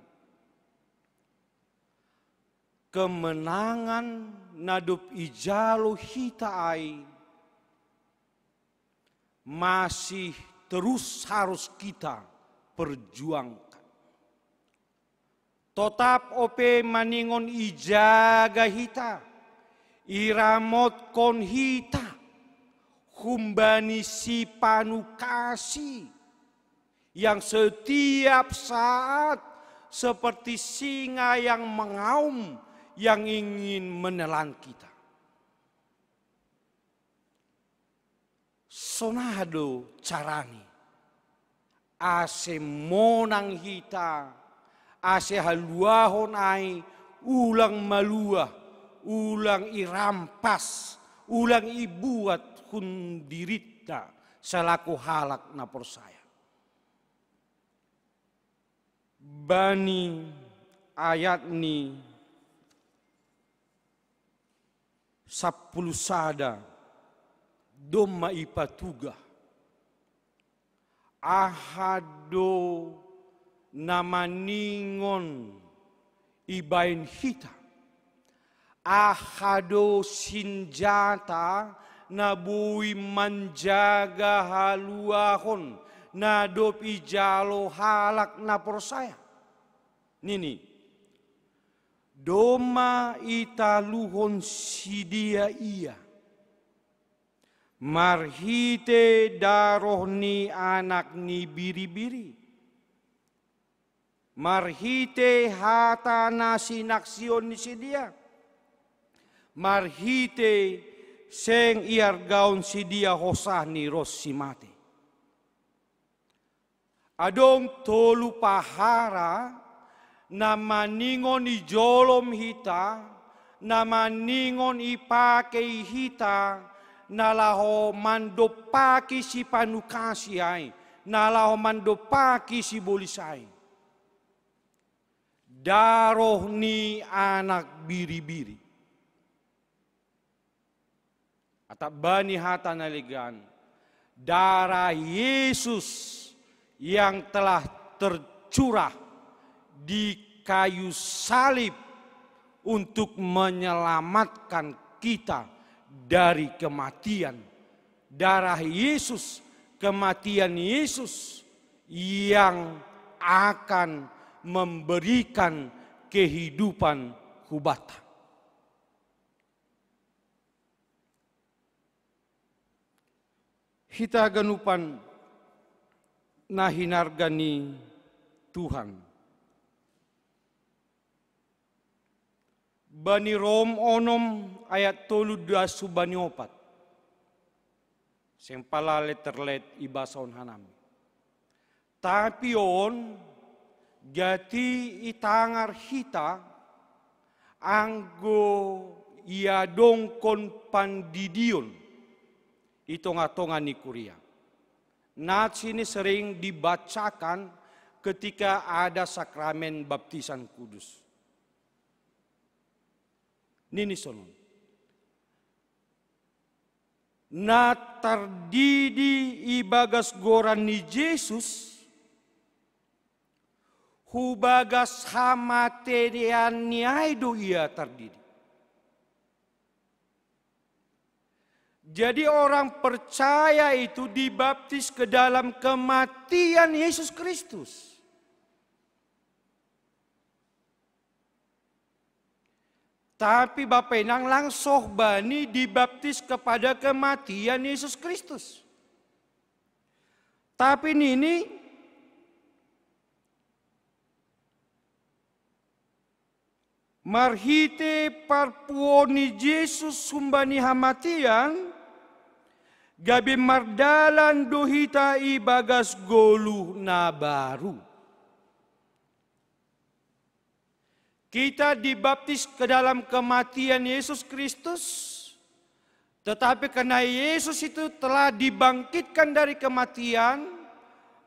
kemenangan na dob ijalo hita ai masih terus harus kita perjuangkan. Totap ope maningon ijaga hita, iramotkon hita humbani sipanukasi yang setiap saat seperti singa yang mengaum yang ingin menelan kita. Songon aha do carani ase monang hita, ase haluahon ai ulang maluah, ulang irampas, ulang ibuat hun dirinta selaku halak na porsaya. Bani ayat ni sampulu sada domma ipatugah aha do na maningon ibaen hita, aha do sinjata na boi manjaga haluahon na dob ijalo halak na porsaya. Nini, domma italuhon sidea ia marhite daroh ni Anak ni Biri-biri, marhite hata na sinaksihon ni sidea, marhite seng iargahon sidea hosah ni ronsi mate. Adong tolu pahara na maningon ijolom hita, na maningon ipakei hita, na laho mandompaki sipanukasi ai, na laho mandompaki sibolis ai. Daroh ni Anak Biri-biri. Atap bani hata na legan, darah Yesus yang telah tercurah di kayu salib untuk menyelamatkan kita dari kematian. Darah Yesus, kematian Yesus yang akan memberikan kehidupan hubata. Hita ganupan na hinarga ni Tuhan. Bani Rom onom ayat tolu das hubani opat. Seng pala letter let ibasahon hanami. Tapi on gati itangar hita anggo iadongkon pandidion i tonga-tonga ni kuria. Nats ini sering dibacakan ketika ada sakramen baptisan kudus. Nini sonon. Na tardidi ibagas goran ni Jesus, hubagas hamatean ni ai do ia tardidi. Jadi orang percaya itu dibaptis ke dalam kematian Yesus Kristus. Tapi Bapa Inang lang soh bani dibaptis kepada kematian Yesus Kristus. Tapi nini, marhite parpuon ni Jesus humbani hamatean, gabe mardalan do hita ibagas goluh na baru. Kita dibaptis ke dalam kematian Yesus Kristus, tetapi karena Yesus itu telah dibangkitkan dari kematian,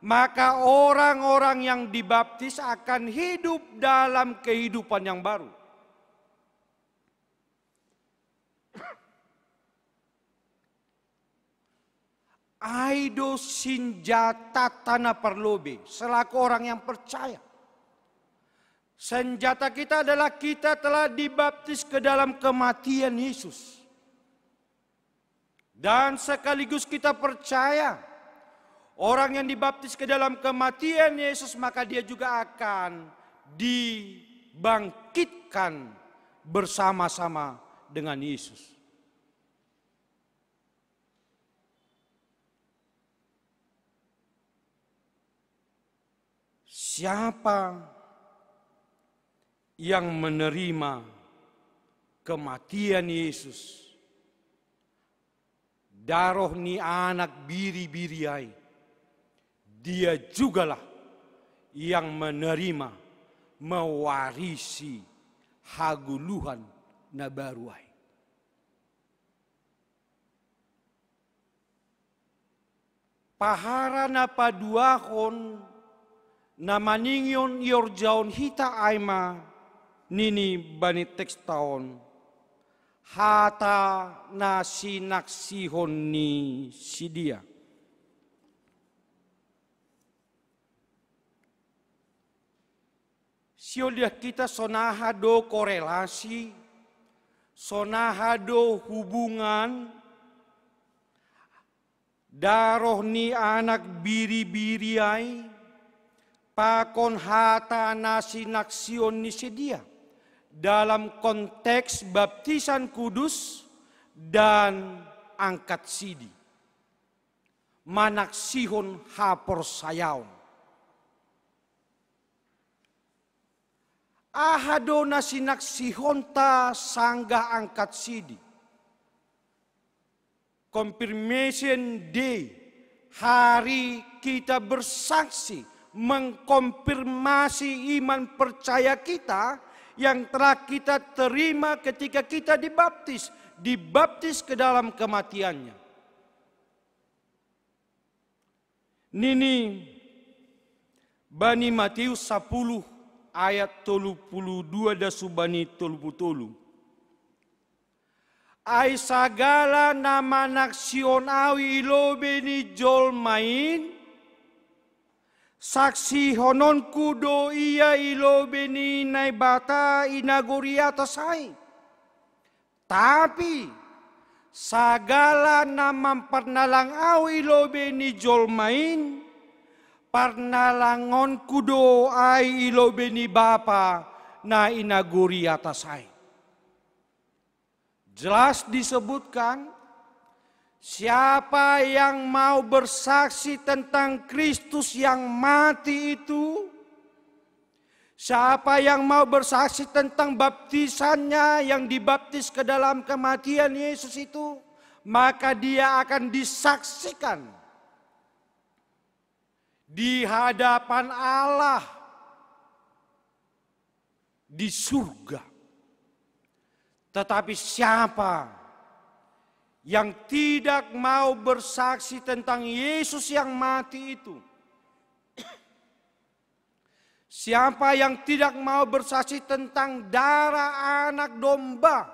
maka orang-orang yang dibaptis akan hidup dalam kehidupan yang baru. Ai do sinjata tana parlobei selaku orang yang percaya. Senjata kita adalah kita telah dibaptis ke dalam kematian Yesus. Dan sekaligus kita percaya orang yang dibaptis ke dalam kematian Yesus, maka dia juga akan dibangkitkan bersama-sama dengan Yesus. Siapa yang menerima kematian Yesus, daroh ni Anak Biri-biri ai, dia jugalah yang menerima, mewarisi hagoluhan na baru ai. Pahara na paduahon na maningon iorjahon hita ai ma nini bani teksta on, hata na sinaksihon ni sidea. Sihol dia hita sonaha do korelasi, sonaha do hubungan daroh ni Anak Biri-biri ai pakon hata na sinaksihon ni sidea dalam konteks baptisan kudus dan angkat sidi, manaksihon haporsayaon. Aha do na sinaksihonta sanggah angkat sidi? Confirmation Day, hari kita bersaksi, mengkonfirmasi iman percaya kita yang telah kita terima ketika kita dibaptis, dibaptis ke dalam kematiannya. Nini bani Matius sapuluh ayat tolu puluh dua das hubani tolu puluh tolu. Ai sagala na manaksihon au i lobei ni jolma in, saksihononku do ia i lobei ni Naibata i nagori atas ai. Tapi sagala na mamparnalang au i lobei ni jolma in, parnalangonku do ai i lobei ni Bapa na i nagori atas ai. Jelas disebutkan, siapa yang mau bersaksi tentang Kristus yang mati itu, siapa yang mau bersaksi tentang baptisannya yang dibaptis ke dalam kematian Yesus itu, maka dia akan disaksikan di hadapan Allah di surga. Tetapi siapa yang tidak mau bersaksi tentang Yesus yang mati itu? Siapa yang tidak mau bersaksi tentang darah anak domba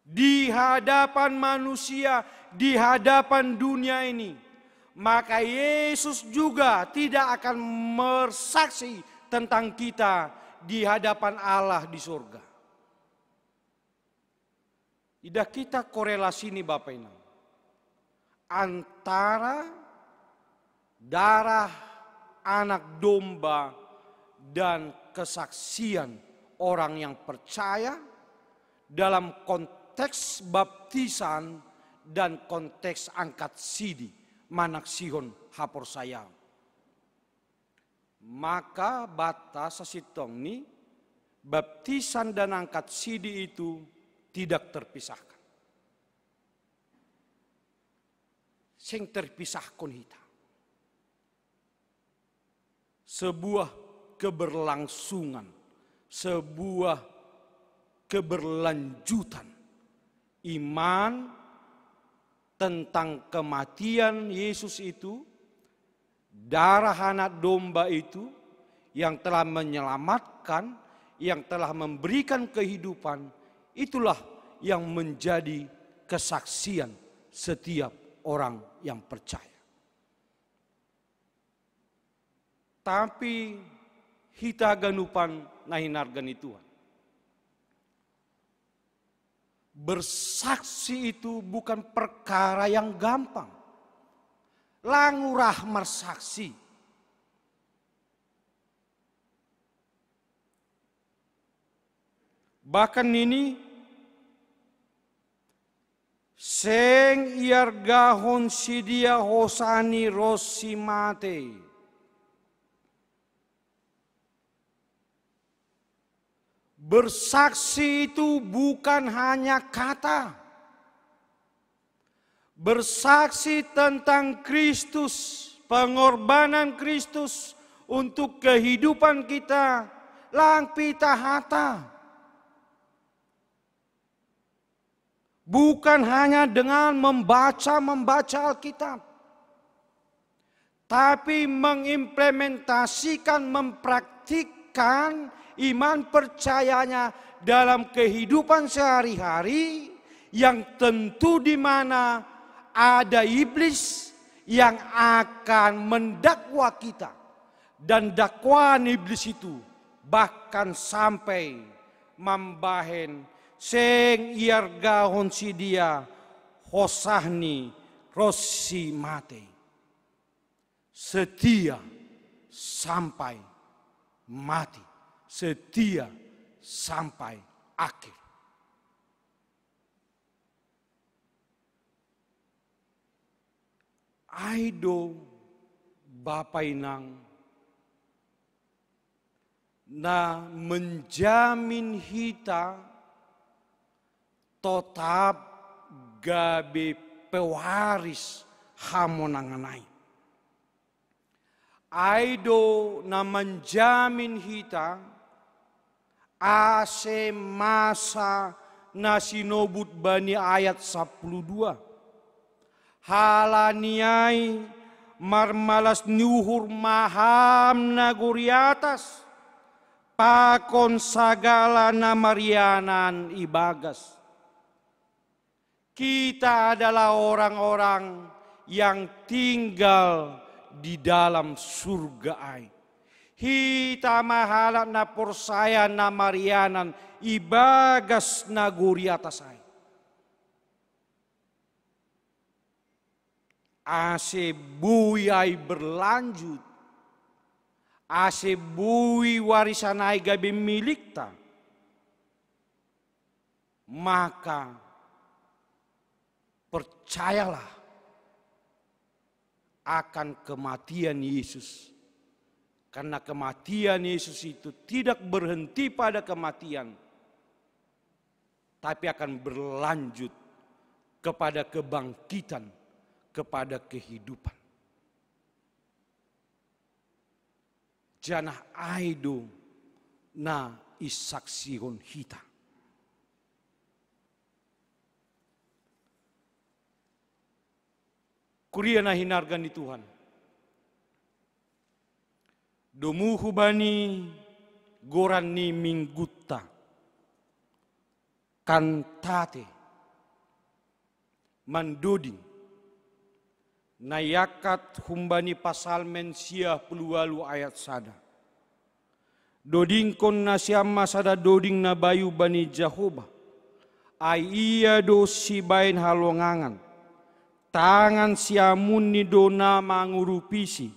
di hadapan manusia, di hadapan dunia ini, maka Yesus juga tidak akan bersaksi tentang kita di hadapan Allah di surga. Ida kita korelasi ini, Bapak Inang, antara darah anak domba dan kesaksian orang yang percaya dalam konteks baptisan dan konteks angkat sidi, manaksihon haporsayaon. Maka bata sasintongni, baptisan dan angkat sidi itu tidak terpisahkan. Seng terpisahkon hita. Sebuah keberlangsungan, sebuah keberlanjutan iman tentang kematian Yesus itu, darah anak domba itu yang telah menyelamatkan, yang telah memberikan kehidupan, itulah yang menjadi kesaksian setiap orang yang percaya. Tapi hita ganupan na hinarga ni Tuhan. Bersaksi itu bukan perkara yang gampang. Langurah marsaksi. Bahkan ini seng iargahon sidia hosah ni ronsi matei. Bersaksi itu bukan hanya kata. Bersaksi tentang Kristus, pengorbanan Kristus untuk kehidupan kita, lang pita hata. Bukan hanya dengan membaca-membaca Alkitab, tapi mengimplementasikan, mempraktikkan iman percayanya dalam kehidupan sehari-hari, yang tentu di mana ada iblis yang akan mendakwa kita. Dan dakwaan iblis itu bahkan sampai mambahen seng iargahon sidia hosah ni ronsi matei. Setia sampai mati, setia sampai akhir. Ai do, Bapa Inang, na menjamin hita totap gabe pewaris hamonangan ai. Ai do na manjamin hita ase masa na sinobut bani ayat sapuluh dua. Halani ai marmalas ni uhur ma ham nagori atas, pakon sagala na marianan ibagas. Kita adalah orang-orang yang tinggal di dalam surga ai. Hita ma halak na porsaya na marianan ibagas nagori atas ai. Ase boi ai berlanjut, ase boi warisan ai gabe milikta, maka percayalah akan kematian Yesus. Karena kematian Yesus itu tidak berhenti pada kematian, tapi akan berlanjut kepada kebangkitan, kepada kehidupan. Janah ai do na isaksihon hita. Kuria na hinarga ni Tuhan. Domu hubani goran ni minggutta. Kantate. Mandoding. Na iangkat humbani Pasalmen sia puluh walu ayat sada. Dodingkon nasiam ma sada doding na bayu bani Jahoba. Ai ia do sibaen halongangan. Tangan siamunni do na mangurupisi.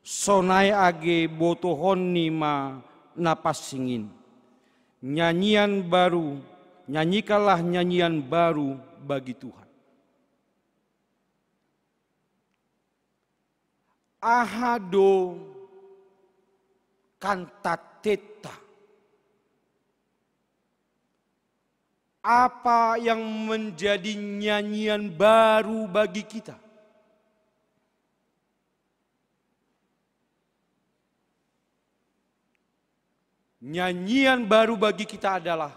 Sonai age botohonni ma na pansing in. Nyanyian baru, nyanyikanlah nyanyian baru bagi Tuhan. Aha do kantateta? Apa yang menjadi nyanyian baru bagi kita? Nyanyian baru bagi kita adalah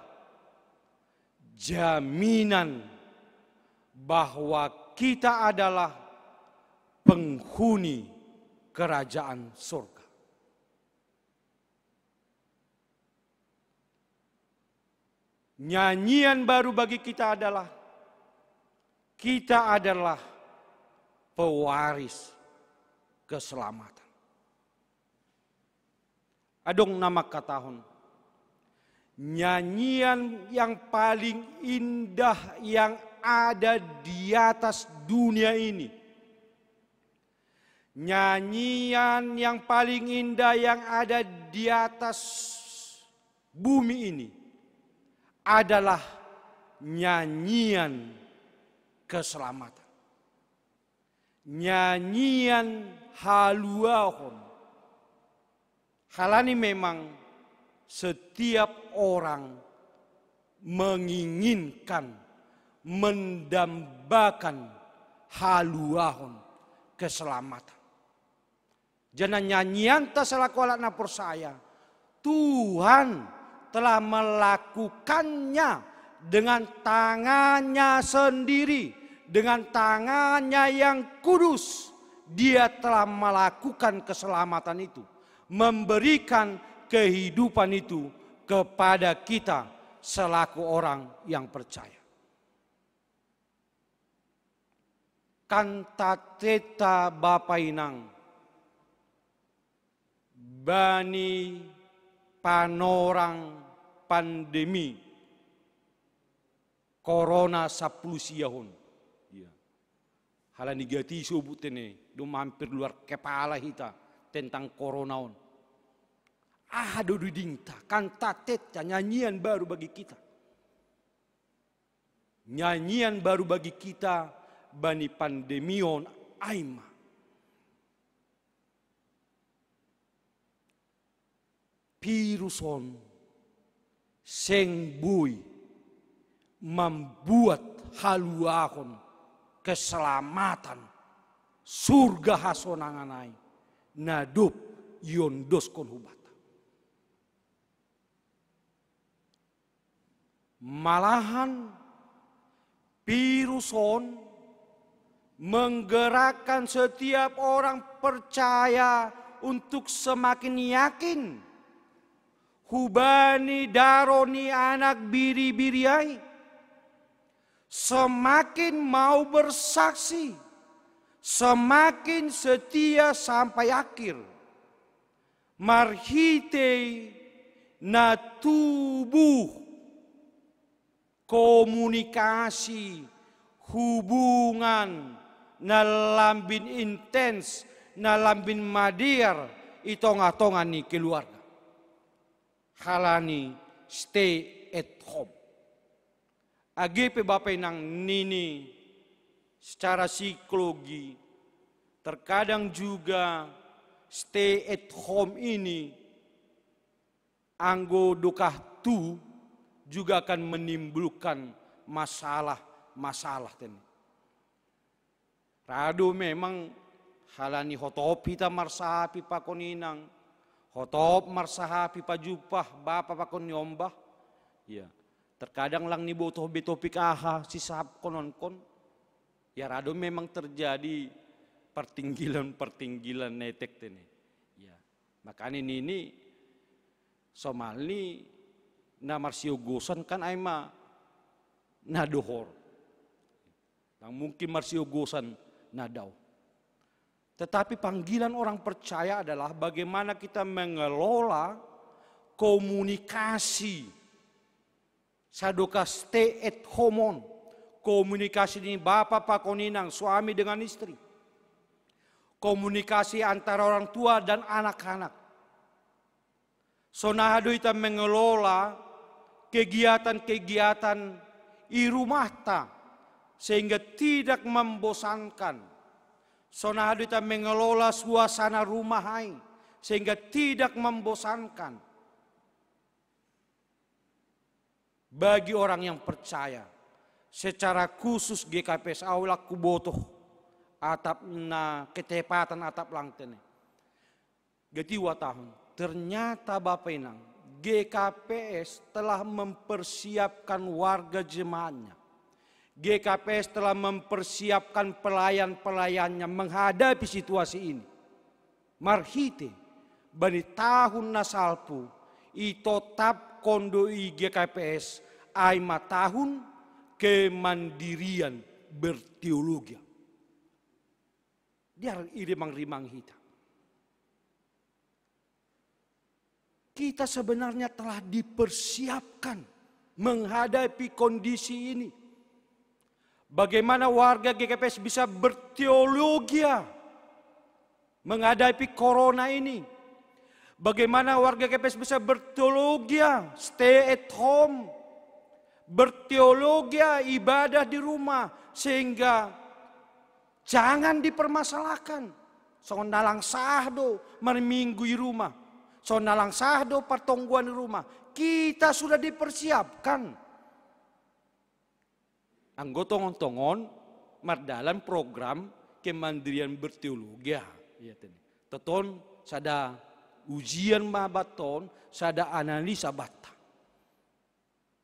jaminan bahwa kita adalah penghuni kerajaan surga. Nyanyian baru bagi kita adalah kita adalah pewaris keselamatan. Adong na mangkatahon, nyanyian yang paling indah yang ada di atas dunia ini. Nyanyian yang paling indah yang ada di atas bumi ini adalah nyanyian keselamatan. Nyanyian haluahon. Halani memang setiap orang menginginkan, mendambakan haluahon keselamatan. Janah nyanyianta selaku halak na porsaya, Tuhan telah melakukannya dengan tangannya sendiri, dengan tangannya yang kudus. Dia telah melakukan keselamatan itu, memberikan kehidupan itu kepada kita selaku orang yang percaya. Kantateta bapa inang bani panorang pandemi Corona sampulu siahon. Iya. Halani gati sobut tene, dum hampir luar kepala hita tentang Corona on. Aha do didingta, kantateta, nyanyian baru bagi kita. Nyanyian baru bagi kita bani pandemi on ai ma. Virus on seng boi mambuat haluahon keselamatan surga hasonangan ai na dob iondoskon hubata. Malahan virus on menggerakkan setiap orang percaya untuk semakin yakin hubani daroh ni Anak Biri-biri ai, semakin mau bersaksi, semakin setia sampai akhir. Marhitei na tubuh komunikasi, hubungan na lambin intens, na lambin madear i tonga-tonga ni keluarga. Halani stay at home. Age pe bapa inang nini secara psikologi, terkadang juga stay at home ini anggo dokah tu juga akan menimbulkan masalah-masalah tene. Rado memang halani hotop hita marsahapi pakon inang, hotop marsahapi pajumpah bapa pakon niombah. Ya, terkadang lang nibotoh be topik aha sisahapkononkon. Ya, rado memang terjadi Pertinggilan-pertinggilan netek tene. Ya. Makanya nini somalni na marsiogosan kan ai ma na dohor. Yang mungkin marsiogosan na dao. Tetapi panggilan orang percaya adalah bagaimana kita mengelola komunikasi. Sadoka stay at home on. Komunikasi ni bapa pakon inang, suami dengan istri. Komunikasi antara orang tua dan anak-anak. Sonahado ita mengelola kegiatan-kegiatan i rumahta sehingga tidak membosankan. Sonahado ita mengelola suasana rumah ai sehingga tidak membosankan. Bagi orang yang percaya, secara khusus G K P S, au la kubotoh atap na ketepatan atap langtene. Gati watahun, ternyata Bapak Inang, G K P S telah mempersiapkan warga jemaatnya. G K P S telah mempersiapkan pelayan-pelayannya menghadapi situasi ini. Marhite bani tahun na salpu, itotapkon do i G K P S ai ma tahun kemandirian berteologia. Dia irimang-rimang hita. Kita sebenarnya telah dipersiapkan menghadapi kondisi ini. Bagaimana warga G K P S bisa berteologia menghadapi corona ini? Bagaimana warga G K P S bisa berteologia, stay at home, berteologia, ibadah di rumah, sehingga jangan dipermasalahkan. Songon na lang sah do marminggu i rumah. Songon na lang sah do partonggoan i rumah. Kita sudah dipersiapkan. Anggo tongon-tongon mardalan program kemandirian berteologia. Ia tene. Toton sada ujian ma baton, sada analisa banta.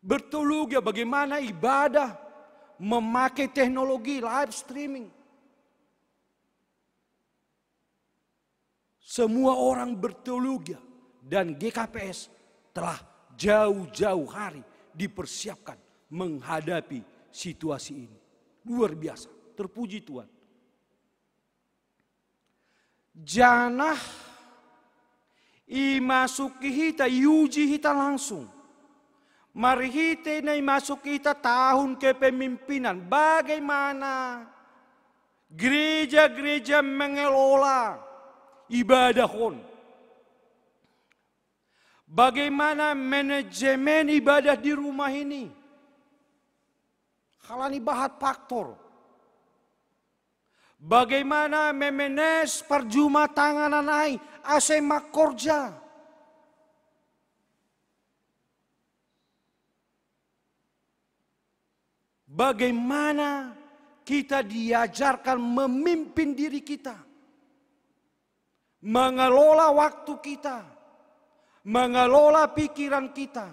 Berteologia bagaimana ibadah memakai teknologi live streaming. Semua orang berteologia dan G K P S telah jauh-jauh hari dipersiapkan menghadapi situasi ini. Luar biasa, terpuji Tuhan. Janah imasuki hita, iuji hita langsung. Marhite na imasuki hita tahun kepemimpinan, bagaimana gereja-gereja mengelola ibadah on? Bagaimana manajemen ibadah di rumah ini? Halani bahat faktor. Bagaimana memanage parjumatanganan ai ase mangkorja? Bagaimana kita diajarkan memimpin diri kita, mengelola waktu kita, mengelola pikiran kita.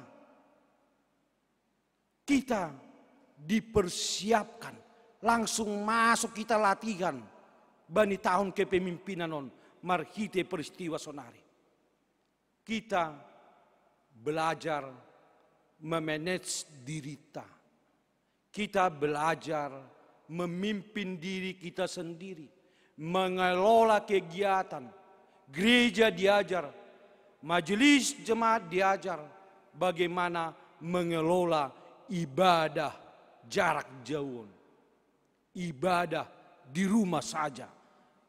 Kita dipersiapkan, langsung masuk kita latihan bani tahun kepemimpinan on marhite peristiwa sonari. Kita belajar memanage dirita. Kita belajar memimpin diri kita sendiri, mengelola kegiatan. Gereja diajar, majelis jemaat diajar bagaimana mengelola ibadah jarak jauh. Ibadah di rumah saja.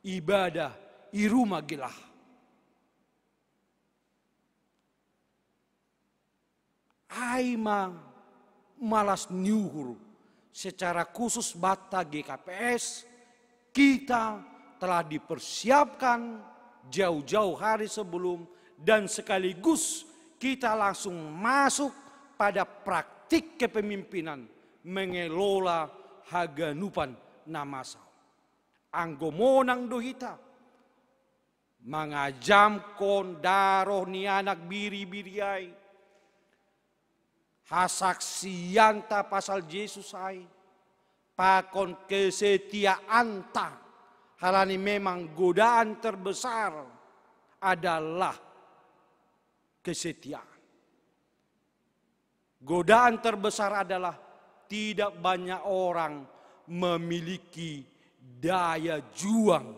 Ibadah i rumah gelah. Ai ma malas ni uhur, secara khusus banta G K P S, kita telah dipersiapkan jauh-jauh hari sebelum dan sekaligus kita langsung masuk pada praktik kepemimpinan mengelola haganupan na masa. Anggo monang do hita mangajamkon daroh ni Anak Biri-biri ai, hasaksianta pasal Jesus ai, pakon kesetiaanta, Halani memang godaan terbesar adalah kesetiaan. Godaan terbesar adalah tidak banyak orang memiliki daya juang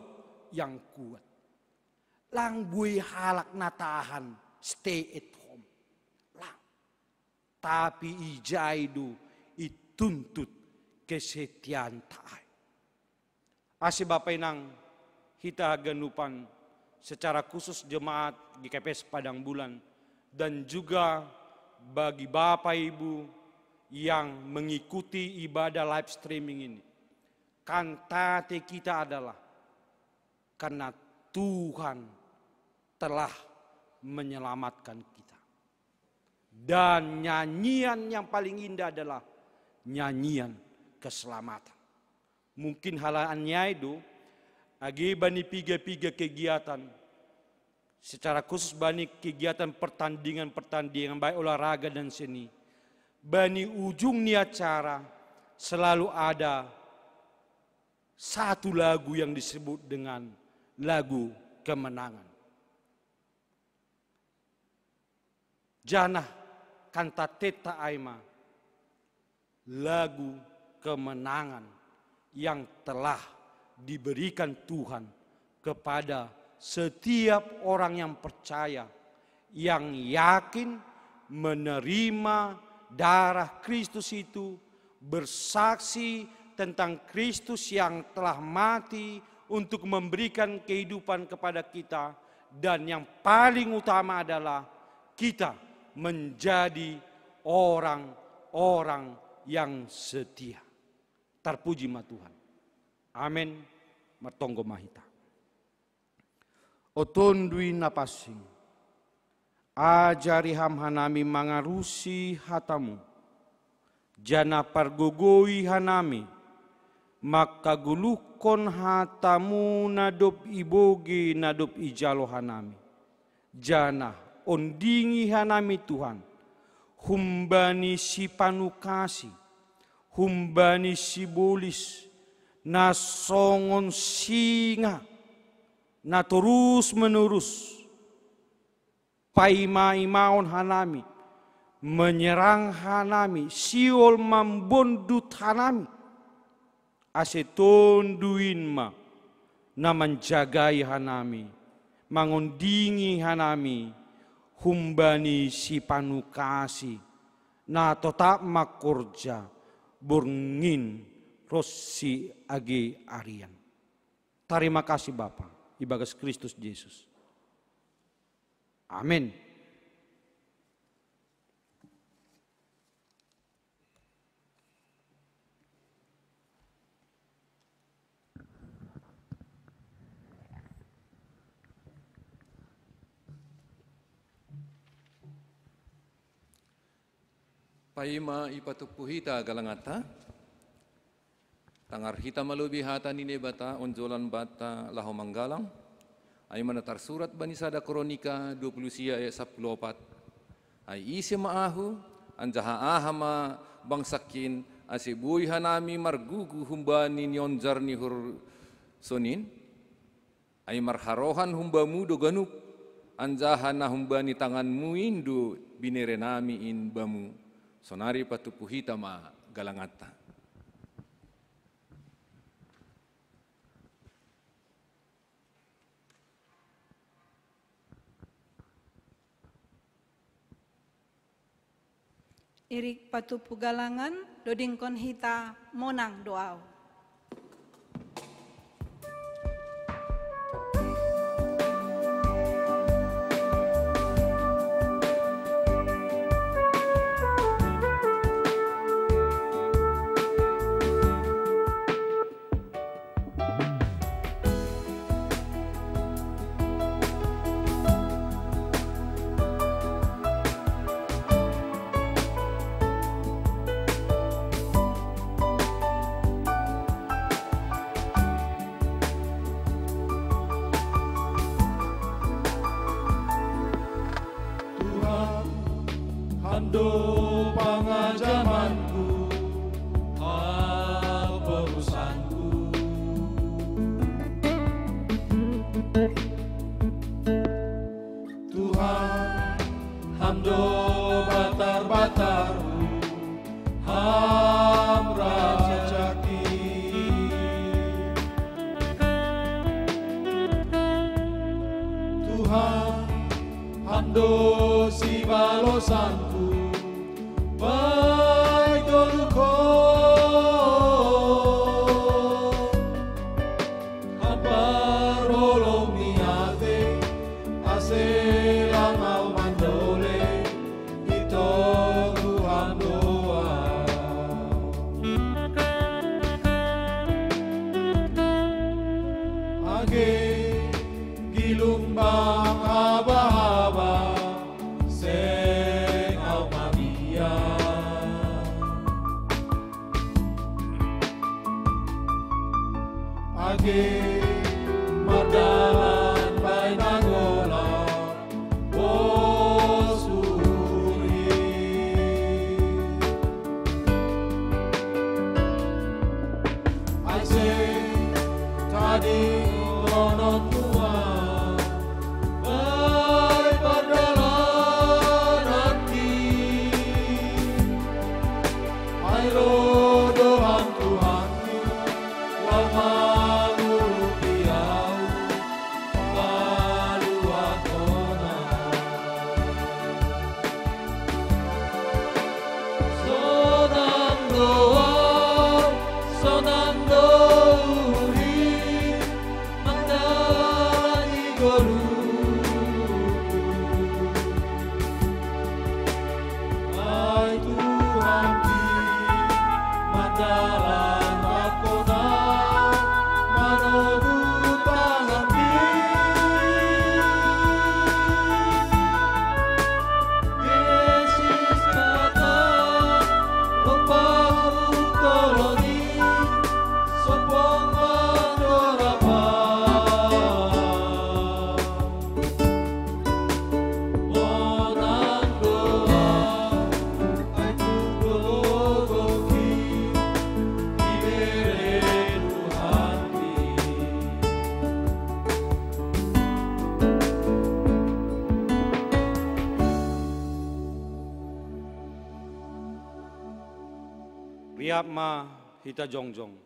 yang kuat. Lang bue halak na tahan stay at home. Lang. Tapi ijai do ituntut kesetiaan ta ai. Ase Bapa Inang, hita haganupan, secara khusus jemaat G K P S Padang Bulan, dan juga bagi Bapak Ibu yang mengikuti ibadah live streaming ini. Kantate kita adalah karena Tuhan telah menyelamatkan kita. Dan nyanyian yang paling indah adalah nyanyian keselamatan. Mungkin halani ai do, age bani piga-piga kegiatan, secara khusus bani kegiatan pertandingan-pertandingan baik olahraga dan seni, bani ujung ni acara selalu ada satu lagu yang disebut dengan lagu kemenangan. Janah kantateta ai ma lagu kemenangan yang telah diberikan Tuhan kepada setiap orang yang percaya, yang yakin menerima darah Kristus itu, bersaksi tentang Kristus yang telah mati untuk memberikan kehidupan kepada kita, dan yang paling utama adalah kita menjadi orang-orang yang setia. Tarpuji ma Tuhan. Amen. Martonggo ma hita. O Tonduy Napansing, ajari Ham hanami mangarusi hata-Mu, janah pargogoi hanami mangkagoluhkon hata-Mu na dob ibogei, na dob ijalo hanami. Janah ondingi hanami, Tuhan, humbani sipanukasi, humbani sibolis, na songon singa na torus-menurus paima-imaon hanami, menyerang hanami, Siol mambondut hanami. Ase Tonduy in ma na manjagai hanami, mangondingi hanami humbani sipanukasi na totap mangkorja borngin ronsi age arian. Tarima kasih Bapa, ibagas Kristus Jesus. Amen. Paima ipatumpu hita galanganta, tangar hita ma lobei hata ni Naibata onjolan banta laho manggalang, ai ma na tarsurat bani sada Kronika dua puluh sia ayat sampulu opat. Ai ise ma ahu, anjaha aha ma bangsangkin, ase boi hanami margugu humbani nionjar ni uhur sonin? Ai marharohan humbamu do ganup, anjaha na humbani tanganmu in do binerenami in bamu. Sonari patumpu hita ma galanganta. Irik patumpu galangan, dodingkon hita monang do ahu. Tuhan, Ham do batar-batarhu, Ham rajaki. Tuhan, Ham do sibalosanku, baik doluk Ho. Ham parholong ni ate, ase lang ahu mandole, i togu Ham do ahu. Age gilumbang haba-haba, seng ahu mabiar. Age mardalan bahen na golap, bos uhur i. Ai seng tadingkonon Tuhan, bahen pardalananki. Ai ro do Ham Tuhanku, laho mangurupi ahu, paluahon Ho. Sonang do ahu, sonang do uhur i, mandalani goluhku. Ai Tuhanki, mandalan Ho, manogu tanganki. Jesus kata, Ho patoloni, sompong mandorapa. Monang do ahu, ai tu do gogohki, ibere Tuhanki. Riap ma hita jongjong.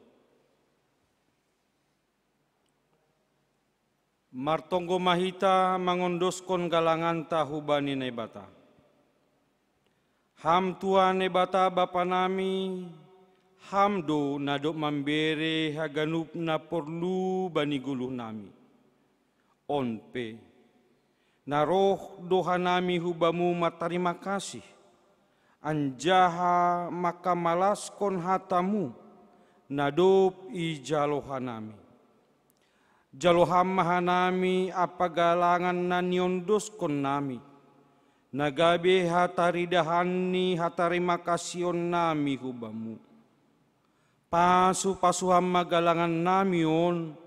Martonggo ma hita mangondoskon galanganta hubani Naibata. Ham Tuhan Naibata Bapa nami, Ham do na dob mambere haganup na porlu bani goluh nami. On pe, na roh do hanami hu Bamu martarima kasih, anjaha mangkamalaskon hataMu, na dob ijalo hanami. Jalo Ham ma hanami ampa galangan na niondoskon nami, na gabe hataridahan ni hatarimakasihon nami hu Bamu. Pasu-pasu Ham ma galangan nami on,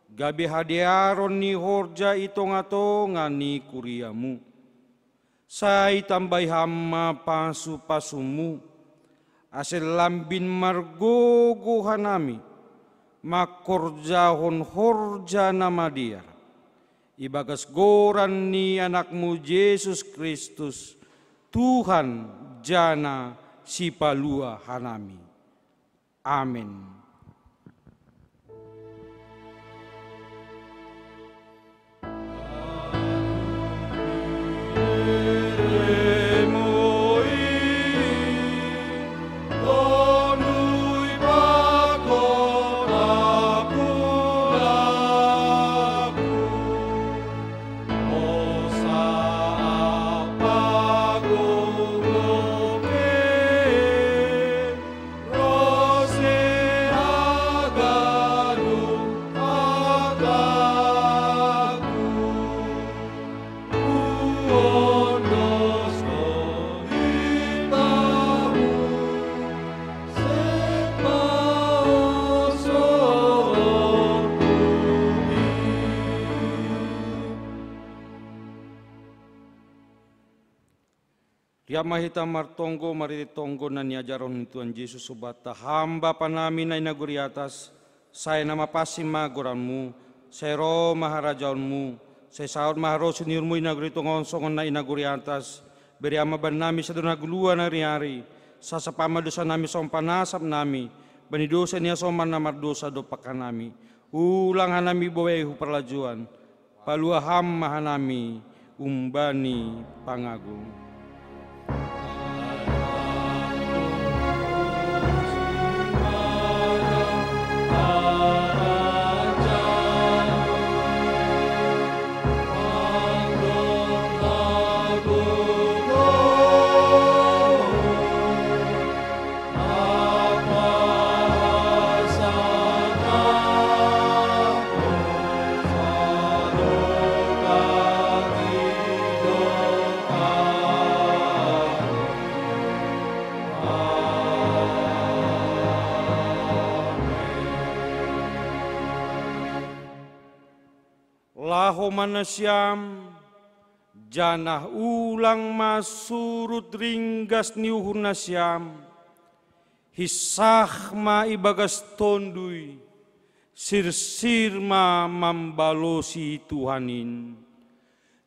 gabe hadearon ni horja i tonga-tonga ni kuriaMu. Sai tambai Ham ma pasu-pasuMu, ase lambin margogo hanami mangkorjahon horja na madear, ibagas goran ni AnakMu Jesus Kristus, Tuhan jana Sipalua hanami. Amen. Riap ma hita martonggo marhitei tonggo na niajarhon ni Tuhan Jesus hubanta. Ham Bapa nami na i nagori atas, sai na mapansing ma goranMu, Sai ro ma harajaonmu, sai saut ma harosuh ni uhurmu i nagori tonga on songon na i nagori atas. Bere ma bannami sadonagoluan ari-ari, sasap ma dosanami songon panasapnami bani dosa ni hasoman na mardosa dompak hanami. Ulang hanami boe hu parlajuan, palua ham ma hanami umbani pangago. Laho ma nasiam, janah ulang ma surut ringgas ni uhur nasiam, hinsah ma ibagas Tonduy, sirsir ma mambalosi Tuhan in.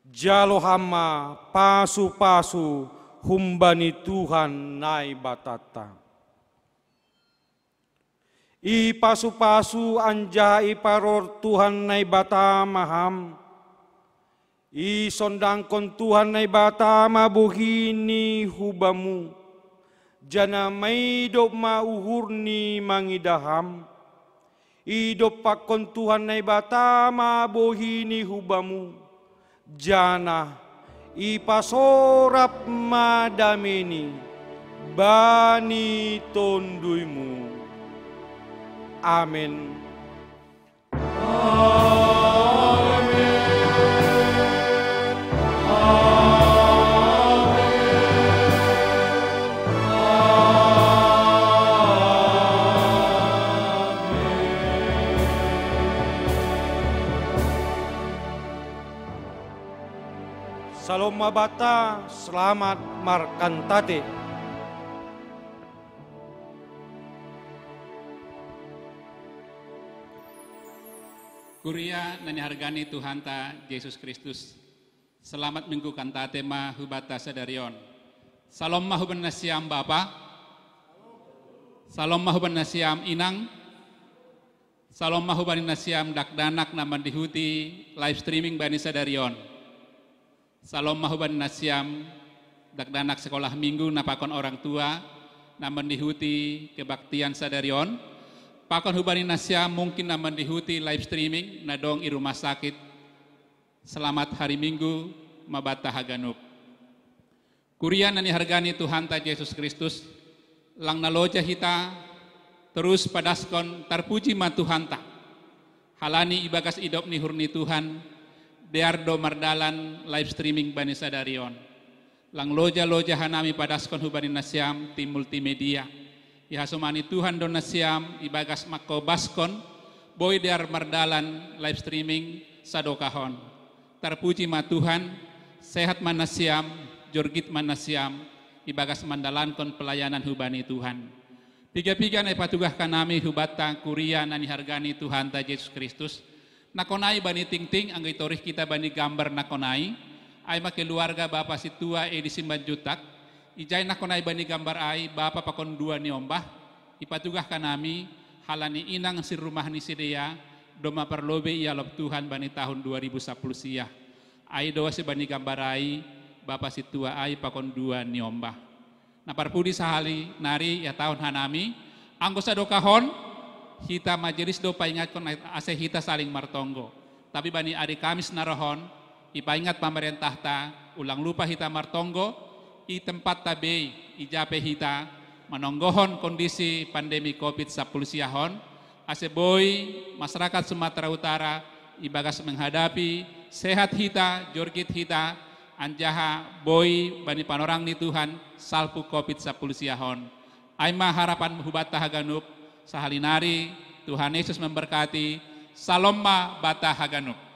Jalo ham ma pasu-pasu humbani Tuhan Naibatanta. Ipasu-pasu anjaha iparor Tuhan Naibata ma ham. Isondangkon Tuhan Naibata ma bohi ni hubamu, janah maidop ma uhurni mangidah ham. Idompakkon Tuhan Naibata ma bohi ni hubamu, janah ipasorap ma dameni bani tonduymu. Amen. Salom ma banta, selamat markantate. Kuria na nihargani Tuhanta Jesus Kristus. Selamat Minggu kantate ma hubanta sadari on. Salom ma hubani nasiam bapa. Salom ma hubani nasiam inang. Salom ma hubani nasiam dakdanak na mandihuti live streaming bani sadari on. Salom ma hubani nasiam dakdanak sekolah minggu na pakon orang tua na mandihuti kebaktian sadari on. Pakon hubani nasiam mungkin na mandihuti live streaming na dong i rumah sakit. Selamat hari Minggu ma banta haganup. Kuria na nihargani Tuhanta Jesus Kristus, lang na loja hita torus padaskon tarpuji ma Tuhanta. Halani ibagas idop ni uhur ni Tuhan, dear do mardalan live streaming bani sadari on. Lang loja-loja hanami padaskon hubani nasiam tim multimedia. Ihasomani Tuhan do nasiam ibagas mangkobaskon, boi dear mardalan live streaming sadokah on. Tarpuji ma Tuhan, sehat ma nasiam, jorgit ma nasiam, ibagas mandalankon pelayanan hubani Tuhan. Piga-piga na ipatugah hanami hubanta kuria na nihargani Tuhanta Jesus Kristus, na konai bani tingting anggo itorih hita bani gambar na konai, ai ma keluarga Bapa Sintua Edi Simanjuntak, ijai na konai bani gambar ai bapa pakon dua ni ombah, ipatugah hanami, halani inang sirumah ni sidea, domma parlobei ialop Tuhan bani tahun dua ribu sapuluh sia. Ai do ase bani gambar ai, Bapa Sintua ai pakon dua ni ombah. Na parpudi sahali nari ihatahon hanami, anggo sadokah on, hita majelis do paingatkon ase hita saling martonggo. Tapi bani ari Kamis na roh on, ipaingat pamarentahta, ulang lupa hita martonggo, i tempatta bei, ija pe hita, manonggohon kondisi pandemi covid sapuluh sia on, ase boi masyarakat Sumatera Utara ibagas menghadapi sehat hita, jorgit hita, anjaha boi bani panorang ni Tuhan salpu covid sapuluh sia on. Ai ma harapan hubanta haganup, sahali nari, Tuhan Yesus memberkati, salom ma banta haganup.